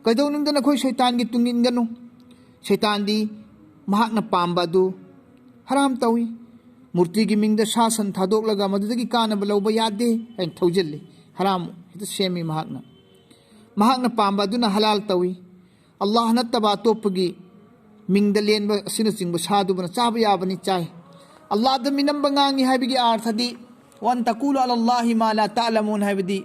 ꯀꯩꯗꯧꯅꯨꯡꯗ ꯅꯈꯣꯏ ꯁꯩꯇꯥꯟꯒꯤ ꯇꯨꯡ ꯏꯟꯒꯅꯨ꯫ ꯁꯩꯇꯥꯟꯗꯤ ꯃꯍꯥꯛꯅ ꯄꯥꯝꯕ ꯑꯗꯨ ꯍꯔꯥꯝ ꯇꯧꯏ꯫ ꯃꯨꯔꯇꯤꯒꯤ ꯃꯤꯡꯗ ꯁꯥ ꯁꯟ ꯊꯥꯗꯣꯛꯂꯒ ꯃꯗꯨꯗꯒꯤ ꯀꯥꯟꯅꯕ ꯂꯧꯕ ꯌꯥꯗꯦ ꯍꯥꯏꯅ ꯊꯧꯖꯤꯜꯂꯤ꯫ ꯍꯔꯥꯝ ꯍꯦꯛꯇ ꯁꯦꯝꯃꯤ ꯃꯍꯥꯛꯅ꯫ ꯃꯍꯥꯛꯅ ꯄꯥꯝꯕ ꯑꯗꯨꯅ ꯍꯂꯥꯜ ꯇꯧꯏ꯫ ꯑꯜꯂꯥꯍ ꯅꯠꯇꯕ ꯑꯇꯣꯞꯄꯒꯤ ꯃꯤꯡꯗ ꯂꯦꯟꯕ ꯑꯁꯤꯅꯆꯤꯡꯕ ꯁꯥꯗꯨꯕꯅ ꯆꯥꯕ ꯌꯥꯕꯅꯤ, ꯆꯥꯏ꯫ ꯑꯜꯂꯥꯍꯗ ꯃꯤꯅꯝꯕ ꯉꯥꯡꯉꯤ ꯍꯥꯏꯕꯒꯤ ꯑꯥꯔꯊꯗꯤ, "ꯋꯥꯟ ꯇꯀꯨꯂꯨ ꯑꯂꯜꯂꯥꯍꯤ ꯃꯥ ꯂꯥ ꯇꯥꯂꯃꯨꯟ" ꯍꯥꯏꯕꯗꯤ,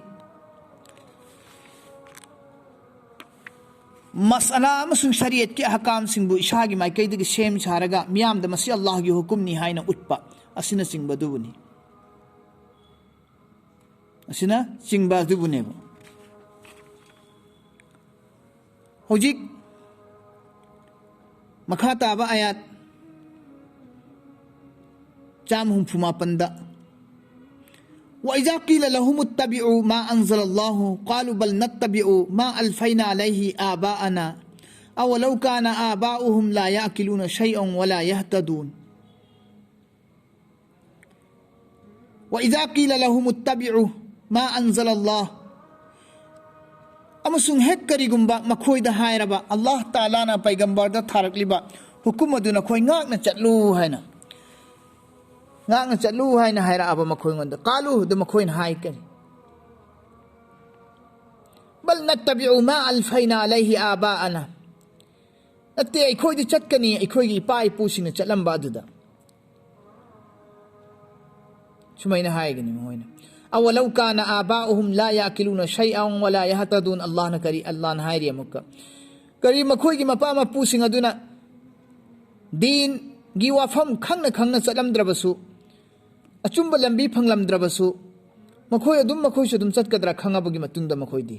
ꯃꯁꯑꯂꯥ ꯑꯃꯁꯨꯡ ꯁꯔꯤꯌꯠꯀꯤ ꯑꯍꯀꯥꯝꯁꯤꯡꯕꯨ ꯏꯁꯥꯒꯤ ꯃꯥꯏꯀꯩꯗꯒꯤ ꯁꯦꯝ ꯁꯥꯔꯒ ꯃꯤꯌꯥꯝꯗ ꯃꯁꯤ ꯑꯜꯂꯥꯍꯒꯤ ꯍꯨꯀꯨꯝꯅꯤ ꯍꯥꯏꯅ ꯎꯠꯄ ꯑꯁꯤꯅꯆꯤꯡꯕ ꯑꯗꯨꯕꯨꯅꯤ꯫ ꯑꯁꯤꯅꯆꯤꯡꯕ ꯑꯗꯨꯕꯨꯅꯦꯕ꯫ ꯍꯧꯖꯤꯛ ꯃꯈꯥ ꯇꯥꯕ ꯑꯥꯌꯥꯠ ꯆꯥꯝꯃ ꯍꯨꯝꯐꯨ ꯃꯥꯄꯟꯗ, "وإذا قيل لهم اتبعوا ما أنزل الله قالوا بل نتبع ما ألفينا عليه آباءنا أولو كان آباؤهم لا يعقلون شيئا ولا يهتدون." "وإذا قيل لهم اتبعوا ما أنزل الله." ꯑꯃꯁꯨꯡ ꯍꯦꯛ ꯀꯔꯤꯒꯨꯝꯕ ꯃꯈꯣꯏꯗ ꯍꯥꯏꯔꯕ, "ꯑꯜꯂꯥꯍ ꯇꯥꯂꯥꯅ ꯄꯩꯒꯝꯕꯔꯗ ꯊꯥꯔꯛꯂꯤꯕ ꯍꯨꯀꯨꯝ ꯑꯗꯨ ꯅꯈꯣꯏ ꯉꯥꯛꯅ ꯆꯠꯂꯨ" ꯍꯥꯏꯅ, "ꯉꯥꯛꯅ ꯆꯠꯂꯨ" ꯍꯥꯏꯅ ꯍꯥꯏꯔꯛꯑꯕ ꯃꯈꯣꯏꯉꯣꯟꯗ, "قالوا" ꯑꯗꯨ ꯃꯈꯣꯏꯅ ꯍꯥꯏꯒꯅꯤ, "بل نتبع ما ألفينا عليه آباءنا." "ꯅꯠꯇꯦ, ꯑꯩꯈꯣꯏꯗꯤ ꯆꯠꯀꯅꯤ ꯑꯩꯈꯣꯏꯒꯤ ꯏꯄꯥ ꯏꯄꯨꯁꯤꯡꯅ ꯆꯠꯂꯝꯕ ꯑꯗꯨꯗ"꯫ ꯁꯨꯃꯥꯏꯅ ꯍꯥꯏꯒꯅꯤ ꯃꯈꯣꯏꯅ, أولو كان آباؤهم لا يعقلون شيئا ولا يهتدون. ꯑꯜꯂꯥꯍꯅ ꯀꯔꯤ ꯑꯜꯂꯥꯍꯅ ꯍꯥꯏꯔꯤ ꯑꯃꯨꯛꯀ, ꯀꯔꯤ ꯃꯈꯣꯏꯒꯤ ꯃꯄꯥ ꯃꯄꯨꯁꯤꯡ ꯑꯗꯨꯅ ꯗꯤꯟꯒꯤ ꯋꯥꯐꯝ ꯈꯪꯅ ꯈꯪꯅ ꯆꯠꯂꯝꯗ꯭ꯔꯕꯁꯨ, ꯑꯆꯨꯝꯕ ꯂꯝꯕꯤ ꯐꯪꯂꯝꯗ꯭ꯔꯕꯁꯨ, ꯃꯈꯣꯏ ꯑꯗꯨꯝ, ꯃꯈꯣꯏꯁꯨ ꯑꯗꯨꯝ ꯆꯠꯀꯗ꯭ꯔꯥ ꯈꯪꯉꯕꯒꯤ ꯃꯇꯨꯡꯗ? ꯃꯈꯣꯏꯗꯤ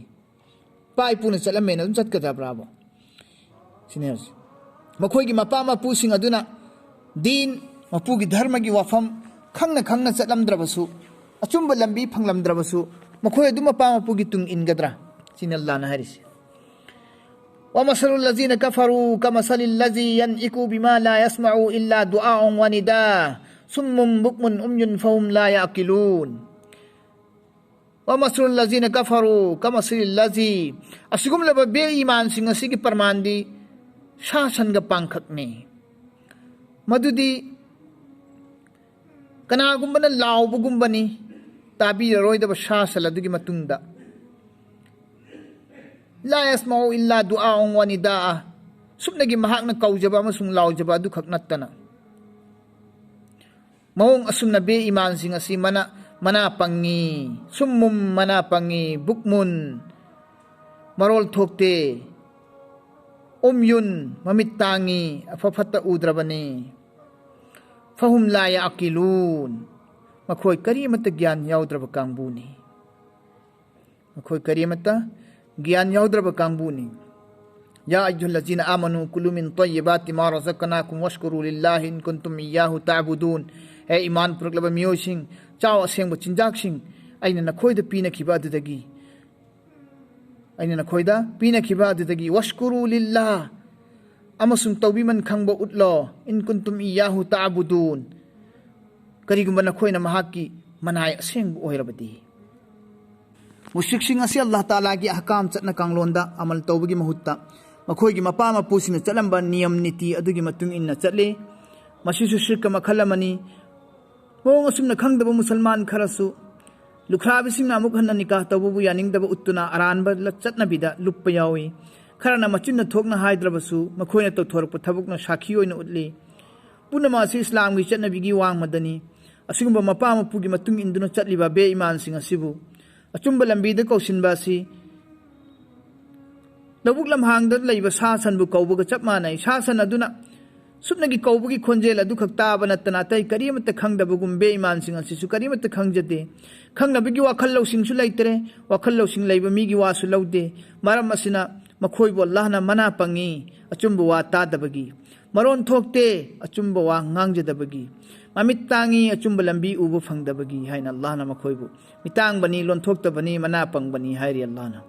ꯏꯄꯥ ꯏꯄꯨꯅ ꯆꯠꯂꯝꯃꯦꯅ ꯑꯗꯨꯝ ꯆꯠꯀꯗꯕ꯭ꯔꯥꯕꯣ? ꯁꯤꯅꯦ ꯍꯧꯖꯤꯛ ꯃꯈꯣꯏꯒꯤ ꯃꯄꯥ ꯃꯄꯨꯁꯤꯡ ꯑꯗꯨꯅ ꯗꯤꯟ, ꯃꯄꯨꯒꯤ ꯙꯔꯃꯒꯤ ꯋꯥꯐꯝ ꯈꯪꯅ ꯈꯪꯅ ꯆꯠꯂꯝꯗ꯭ꯔꯕꯁꯨ, ꯑꯆꯨꯝꯕ ꯂꯝꯕꯤ ꯐꯪꯂꯝꯗ꯭ꯔꯕꯁꯨ, ꯃꯈꯣꯏ ꯑꯗꯨꯝ ꯃꯄꯥ ꯃꯄꯨꯒꯤ ꯇꯨꯡ ꯏꯟꯒꯗ꯭ꯔꯥ? ꯁꯤꯅꯤ ꯑꯜꯂꯥꯍꯅ ꯍꯥꯏꯔꯤꯁꯦ. ومثل الذين كفروا كمثل الذي ينعق بما لا يسمع إلا دعاء ونداء صم بكم عمي فهم لا يعقلون. ومثل الذين كفروا كمثل الذي, ꯑꯁꯤꯒꯨꯝꯂꯕ ꯕꯦ ꯏꯃꯥꯟꯁꯤꯡ ꯑꯁꯤꯒꯤ ꯄ꯭ꯔꯃꯥꯟꯗꯤ ꯁꯥ ꯁꯟꯒ ꯄꯥꯡꯈꯛꯅꯤ꯫ ꯃꯗꯨꯗꯤ ꯀꯅꯥꯒꯨꯝꯕꯅ ꯂꯥꯎꯕꯒꯨꯝꯕꯅꯤ, ꯇꯥꯕꯤꯔꯔꯣꯏꯗꯕ ꯁꯥ ꯁꯟ ꯑꯗꯨꯒꯤ ꯃꯇꯨꯡꯗ. لا يسمع إلا دعاء ونداء, ꯁꯨꯞꯅꯒꯤ ꯃꯍꯥꯛꯅ ꯀꯧꯖꯕ ꯑꯃꯁꯨꯡ ꯂꯥꯎꯖꯕ ꯑꯗꯨꯈꯛ ꯅꯠꯇꯅ. ꯃꯑꯣꯡ ꯑꯁꯨꯝꯅ ꯕꯦ ꯏꯃꯥꯟꯁꯤꯡ ꯑꯁꯤ ꯃꯅꯥ, ꯃꯅꯥ ꯄꯪꯉꯤ, ꯁꯨꯝꯃꯨꯝ ꯃꯅꯥ ꯄꯪꯉꯤ, ꯕꯨꯛꯃꯨꯟ ꯃꯔꯣꯜ ꯊꯣꯛꯇꯦ, ꯎꯝꯌꯨꯟ ꯃꯃꯤꯠ ꯇꯥꯡꯉꯤ, ꯑꯐ ꯐꯠꯇ ꯎꯗ꯭ꯔꯕꯅꯤ, ꯐꯍꯨꯝ ꯂꯥ ꯌꯥꯀꯤꯂꯨꯟ ꯃꯈꯣꯏ ꯀꯔꯤ ꯑꯃꯠꯇ ꯒ꯭ꯌꯥꯟ ꯌꯥꯎꯗ꯭ꯔꯕ ꯀꯥꯡꯕꯨꯅꯤ꯫ ꯃꯈꯣꯏ ꯀꯔꯤ ꯑꯃꯠꯇ ꯒ꯭ꯌꯥꯟ ꯌꯥꯎꯗ꯭ꯔꯕ ꯀꯥꯡꯕꯨꯅꯤ꯫ يا أيها الذين آمنوا كلوا من طيبات ما رزقناكم واشكروا لله إن كنتم إياه تعبدون. ꯍꯦ ꯏꯃꯥꯟ ꯄꯨꯔꯛꯂꯕ ꯃꯤꯑꯣꯏꯁꯤꯡ, ꯆꯥꯎ ꯑꯁꯦꯡꯕ ꯆꯤꯟꯖꯥꯛꯁꯤꯡ, ꯑꯩꯅ ꯅꯈꯣꯏꯗ ꯄꯤꯅꯈꯤꯕ ꯑꯗꯨꯗꯒꯤ, ꯑꯩꯅ ꯅꯈꯣꯏꯗ ꯄꯤꯅꯈꯤꯕ ꯑꯗꯨꯗꯒꯤ, واشكروا لله, ꯑꯃꯁꯨꯡ ꯇꯧꯕꯤꯃꯟ ꯈꯪꯕ ꯎꯠꯂꯣ, إن كنتم إياه تعبدون, ꯀꯔꯤꯒꯨꯝꯕ ꯅꯈꯣꯏꯅ ꯃꯍꯥꯛꯀꯤ ꯃꯅꯥꯏ ꯑꯁꯦꯡꯕ ꯑꯣꯏꯔꯕꯗꯤ꯫ ꯃꯨꯁ꯭ꯔꯤꯛꯁꯤꯡ ꯑꯁꯤ ꯑꯜꯂꯥꯍ ꯇꯥꯂꯥꯒꯤ ꯑꯍꯀꯥꯝ ꯆꯠꯅ ꯀꯥꯡꯂꯣꯟꯗ ꯑꯃꯜ ꯇꯧꯕꯒꯤ ꯃꯍꯨꯠꯇ ꯃꯈꯣꯏꯒꯤ ꯃꯄꯥ ꯃꯄꯨꯁꯤꯡꯅ ꯆꯠꯂꯝꯕ ꯅꯤꯌꯝ ꯅꯤꯇꯤ ꯑꯗꯨꯒꯤ ꯃꯇꯨꯡ ꯏꯟꯅ ꯆꯠꯂꯤ꯫ ꯃꯁꯤꯁꯨ ꯁꯤꯔꯛꯀ ꯃꯈꯜ ꯑꯃꯅꯤ꯫ ꯃꯑꯣꯡ ꯑꯁꯨꯝꯅ ꯈꯪꯗꯕ ꯃꯨꯁꯜꯃꯥꯟ ꯈꯔꯁꯨ ꯂꯨꯈ꯭ꯔꯥꯕꯤꯁꯤꯡꯅ ꯑꯃꯨꯛ ꯍꯟꯅ ꯅꯤꯀꯥꯍ ꯇꯧꯕꯕꯨ ꯌꯥꯅꯤꯡꯗꯕ ꯎꯠꯇꯨꯅ ꯑꯔꯥꯟꯕ ꯂ-, ꯆꯠꯅꯕꯤꯗ ꯂꯨꯞꯄ ꯌꯥꯎꯏ꯫ ꯈꯔꯅ ꯃꯆꯤꯟꯅ ꯊꯣꯛꯅ ꯍꯥꯏꯗ꯭ꯔꯕꯁꯨ ꯃꯈꯣꯏꯅ ꯇꯧꯊꯣꯔꯛꯄ ꯊꯕꯛꯅ ꯁꯥꯈꯤ ꯑꯣꯏꯅ ꯎꯠꯂꯤ꯫ ꯄꯨꯝꯅꯃꯛ ꯑꯁꯤ ꯏꯁꯂꯥꯝꯒꯤ ꯆꯠꯅꯕꯤꯒꯤ ꯋꯥꯡꯃꯗꯅꯤ꯫ ꯑꯁꯤꯒꯨꯝꯕ ꯃꯄꯥ ꯃꯄꯨꯒꯤ ꯃꯇꯨꯡ ꯏꯟꯗꯨꯅ ꯆꯠꯂꯤꯕ ꯕꯦ ꯏꯃꯥꯟꯁꯤꯡ ꯑꯁꯤꯕꯨ ꯑꯆꯨꯝꯕ ꯂꯝꯕꯤꯗ ꯀꯧꯁꯤꯟꯕ ꯑꯁꯤ ꯂꯧꯕꯨꯛ ꯂꯝꯍꯥꯡꯗ ꯂꯩꯕ ꯁꯥ ꯁꯟꯕꯨ ꯀꯧꯕꯒ ꯆꯞ ꯃꯥꯟꯅꯩ꯫ ꯁꯥ ꯁꯟ ꯑꯗꯨꯅ ꯁꯨꯞꯅꯒꯤ ꯀꯧꯕꯒꯤ ꯈꯣꯟꯖꯦꯜ ꯑꯗꯨꯈꯛ ꯇꯥꯕ ꯅꯠꯇꯅ ꯑꯇꯩ ꯀꯔꯤꯃꯠꯇ ꯈꯪꯗꯕꯒꯨꯝ ꯕꯦ ꯏꯃꯥꯟꯁꯤꯡ ꯑꯁꯤꯁꯨ ꯀꯔꯤꯃꯠꯇ ꯈꯪꯖꯗꯦ꯫ ꯈꯪꯅꯕꯒꯤ ꯋꯥꯈꯜ ꯂꯧꯁꯤꯡꯁꯨ ꯂꯩꯇ꯭ꯔꯦ꯫ ꯋꯥꯈꯜ ꯂꯧꯁꯤꯡ ꯂꯩꯕ ꯃꯤꯒꯤ ꯋꯥꯁꯨ ꯂꯧꯗꯦ꯫ ꯃꯔꯝ ꯑꯁꯤꯅ ꯃꯈꯣꯏꯕꯨ ꯑꯜꯂꯥꯍꯅ ꯃꯅꯥ ꯄꯪꯉꯤ, ꯑꯆꯨꯝꯕ ꯋꯥ ꯇꯥꯗꯕꯒꯤ꯫ ꯃꯔꯣꯟ ꯊꯣꯛꯇꯦ, ꯑꯆꯨꯝꯕ ꯋꯥ ꯉꯥꯡꯖꯗꯕꯒꯤ꯫ ꯃꯃꯤꯠ ꯇꯥꯡꯉꯤ, ꯑꯆꯨꯝꯕ ꯂꯝꯕꯤ ꯎꯕ ꯐꯪꯗꯕꯒꯤ ꯍꯥꯏꯅ ꯑꯜꯂꯥꯍꯅ ꯃꯈꯣꯏꯕꯨ ꯃꯤꯇꯥꯡꯕꯅꯤ, ꯂꯣꯟꯊꯣꯛꯇꯕꯅꯤ, ꯃꯅꯥ ꯄꯪꯕꯅꯤ ꯍꯥꯏꯔꯤ ꯑꯜꯂꯥꯍꯅ꯫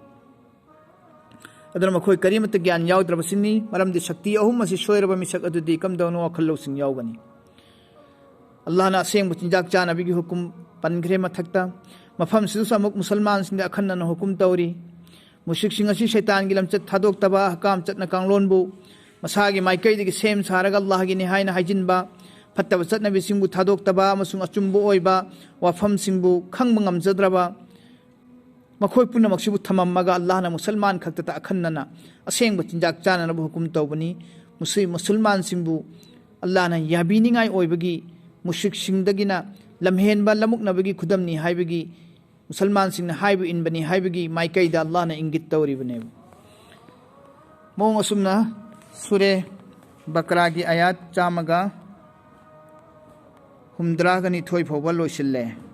ꯑꯗꯨꯅ ꯃꯈꯣꯏ ꯀꯔꯤꯃꯠꯇ ꯒ꯭ꯌꯥꯟ ꯌꯥꯎꯗ꯭ꯔꯕꯁꯤꯡꯅꯤ꯫ ꯃꯔꯝꯗꯤ ꯁꯛꯇꯤ ꯑꯍꯨꯝ ꯑꯁꯤ ꯁꯣꯏꯔꯕ ꯃꯤꯁꯛ ꯑꯗꯨꯗꯤ ꯀꯝꯗꯧꯅ ꯋꯥꯈꯜ ꯂꯧꯁꯤꯡ ꯌꯥꯎꯒꯅꯤ? ꯑꯜꯂꯥꯍꯅ ꯑꯁꯦꯡꯕ ꯆꯤꯟꯖꯥꯛ ꯆꯥꯅꯕꯒꯤ ꯍꯨꯀꯨꯝ ꯄꯟꯈ꯭ꯔꯦ ꯃꯊꯛꯇ꯫ ꯃꯐꯝꯁꯤꯗꯁꯨ ꯑꯃꯨꯛ ꯃꯨꯁꯜꯃꯥꯟꯁꯤꯡꯗ ꯑꯈꯟꯅꯅ ꯍꯨꯀꯨꯝ ꯇꯧꯔꯤ꯫ ꯃꯨꯁ꯭ꯔꯤꯛꯁꯤꯡ ꯑꯁꯤ ꯁꯩꯇꯥꯟꯒꯤ ꯂꯝꯆꯠ ꯊꯥꯗꯣꯛꯇꯕ, ꯍꯀꯥꯝ ꯆꯠꯅ ꯀꯥꯡꯂꯣꯟꯕꯨ ꯃꯁꯥꯒꯤ ꯃꯥꯏꯀꯩꯗꯒꯤ ꯁꯦꯝ ꯁꯥꯔꯒ ꯑꯜꯂꯥꯍꯒꯤꯅꯤ ꯍꯥꯏꯅ ꯍꯥꯏꯖꯤꯟꯕ, ꯐꯠꯇꯕ ꯆꯠꯅꯕꯤꯁꯤꯡꯕꯨ ꯊꯥꯗꯣꯛꯇꯕ ꯑꯃꯁꯨꯡ ꯑꯆꯨꯝꯕ ꯑꯣꯏꯕ ꯋꯥꯐꯝꯁꯤꯡꯕꯨ ꯈꯪꯕ ꯉꯝꯖꯗ꯭ꯔꯕ ꯃꯈꯣꯏ ꯄꯨꯝꯅꯃꯛꯁꯤꯕꯨ ꯊꯝꯃꯝꯃꯒ ꯑꯜꯂꯥꯍꯅ ꯃꯨꯁꯜꯃꯥꯟ ꯈꯛꯇꯗ ꯑꯈꯟꯅꯅ ꯑꯁꯦꯡꯕ ꯆꯤꯟꯖꯥꯛ ꯆꯥꯅꯅꯕ ꯍꯨꯀꯨꯝ ꯇꯧꯕꯅꯤ꯫ ꯃꯨꯁꯤ-, ꯃꯨꯁꯜꯃꯥꯟꯁꯤꯡꯕꯨ ꯑꯜꯂꯥꯍꯅ ꯌꯥꯕꯤꯅꯤꯡꯉꯥꯏ ꯑꯣꯏꯕꯒꯤ, ꯃꯨꯁ꯭ꯔꯤꯛꯁꯤꯡꯗꯒꯤꯅ ꯂꯝꯍꯦꯟꯕ ꯂꯃꯨꯛꯅꯕꯒꯤ ꯈꯨꯗꯝꯅꯤ ꯍꯥꯏꯕꯒꯤ, ꯃꯨꯁꯜꯃꯥꯟꯁꯤꯡꯅ ꯍꯥꯏꯕ ꯏꯟꯕꯅꯤ ꯍꯥꯏꯕꯒꯤ ꯃꯥꯏꯀꯩꯗ ꯑꯜꯂꯥꯍꯅ ꯏꯪꯒꯤꯠ ꯇꯧꯔꯤꯕꯅꯦꯕ꯫ ꯃꯑꯣꯡ ꯑꯁꯨꯝꯅ ꯁꯨꯔꯦ ꯕꯀꯔꯥꯒꯤ ꯑꯌꯥꯠ ꯆꯥꯝꯃꯒ ꯍꯨꯝꯗ꯭ꯔꯥꯒ ꯅꯤꯊꯣꯏ ꯐꯥꯎꯕ ꯂꯣꯏꯁꯤꯜꯂꯦ꯫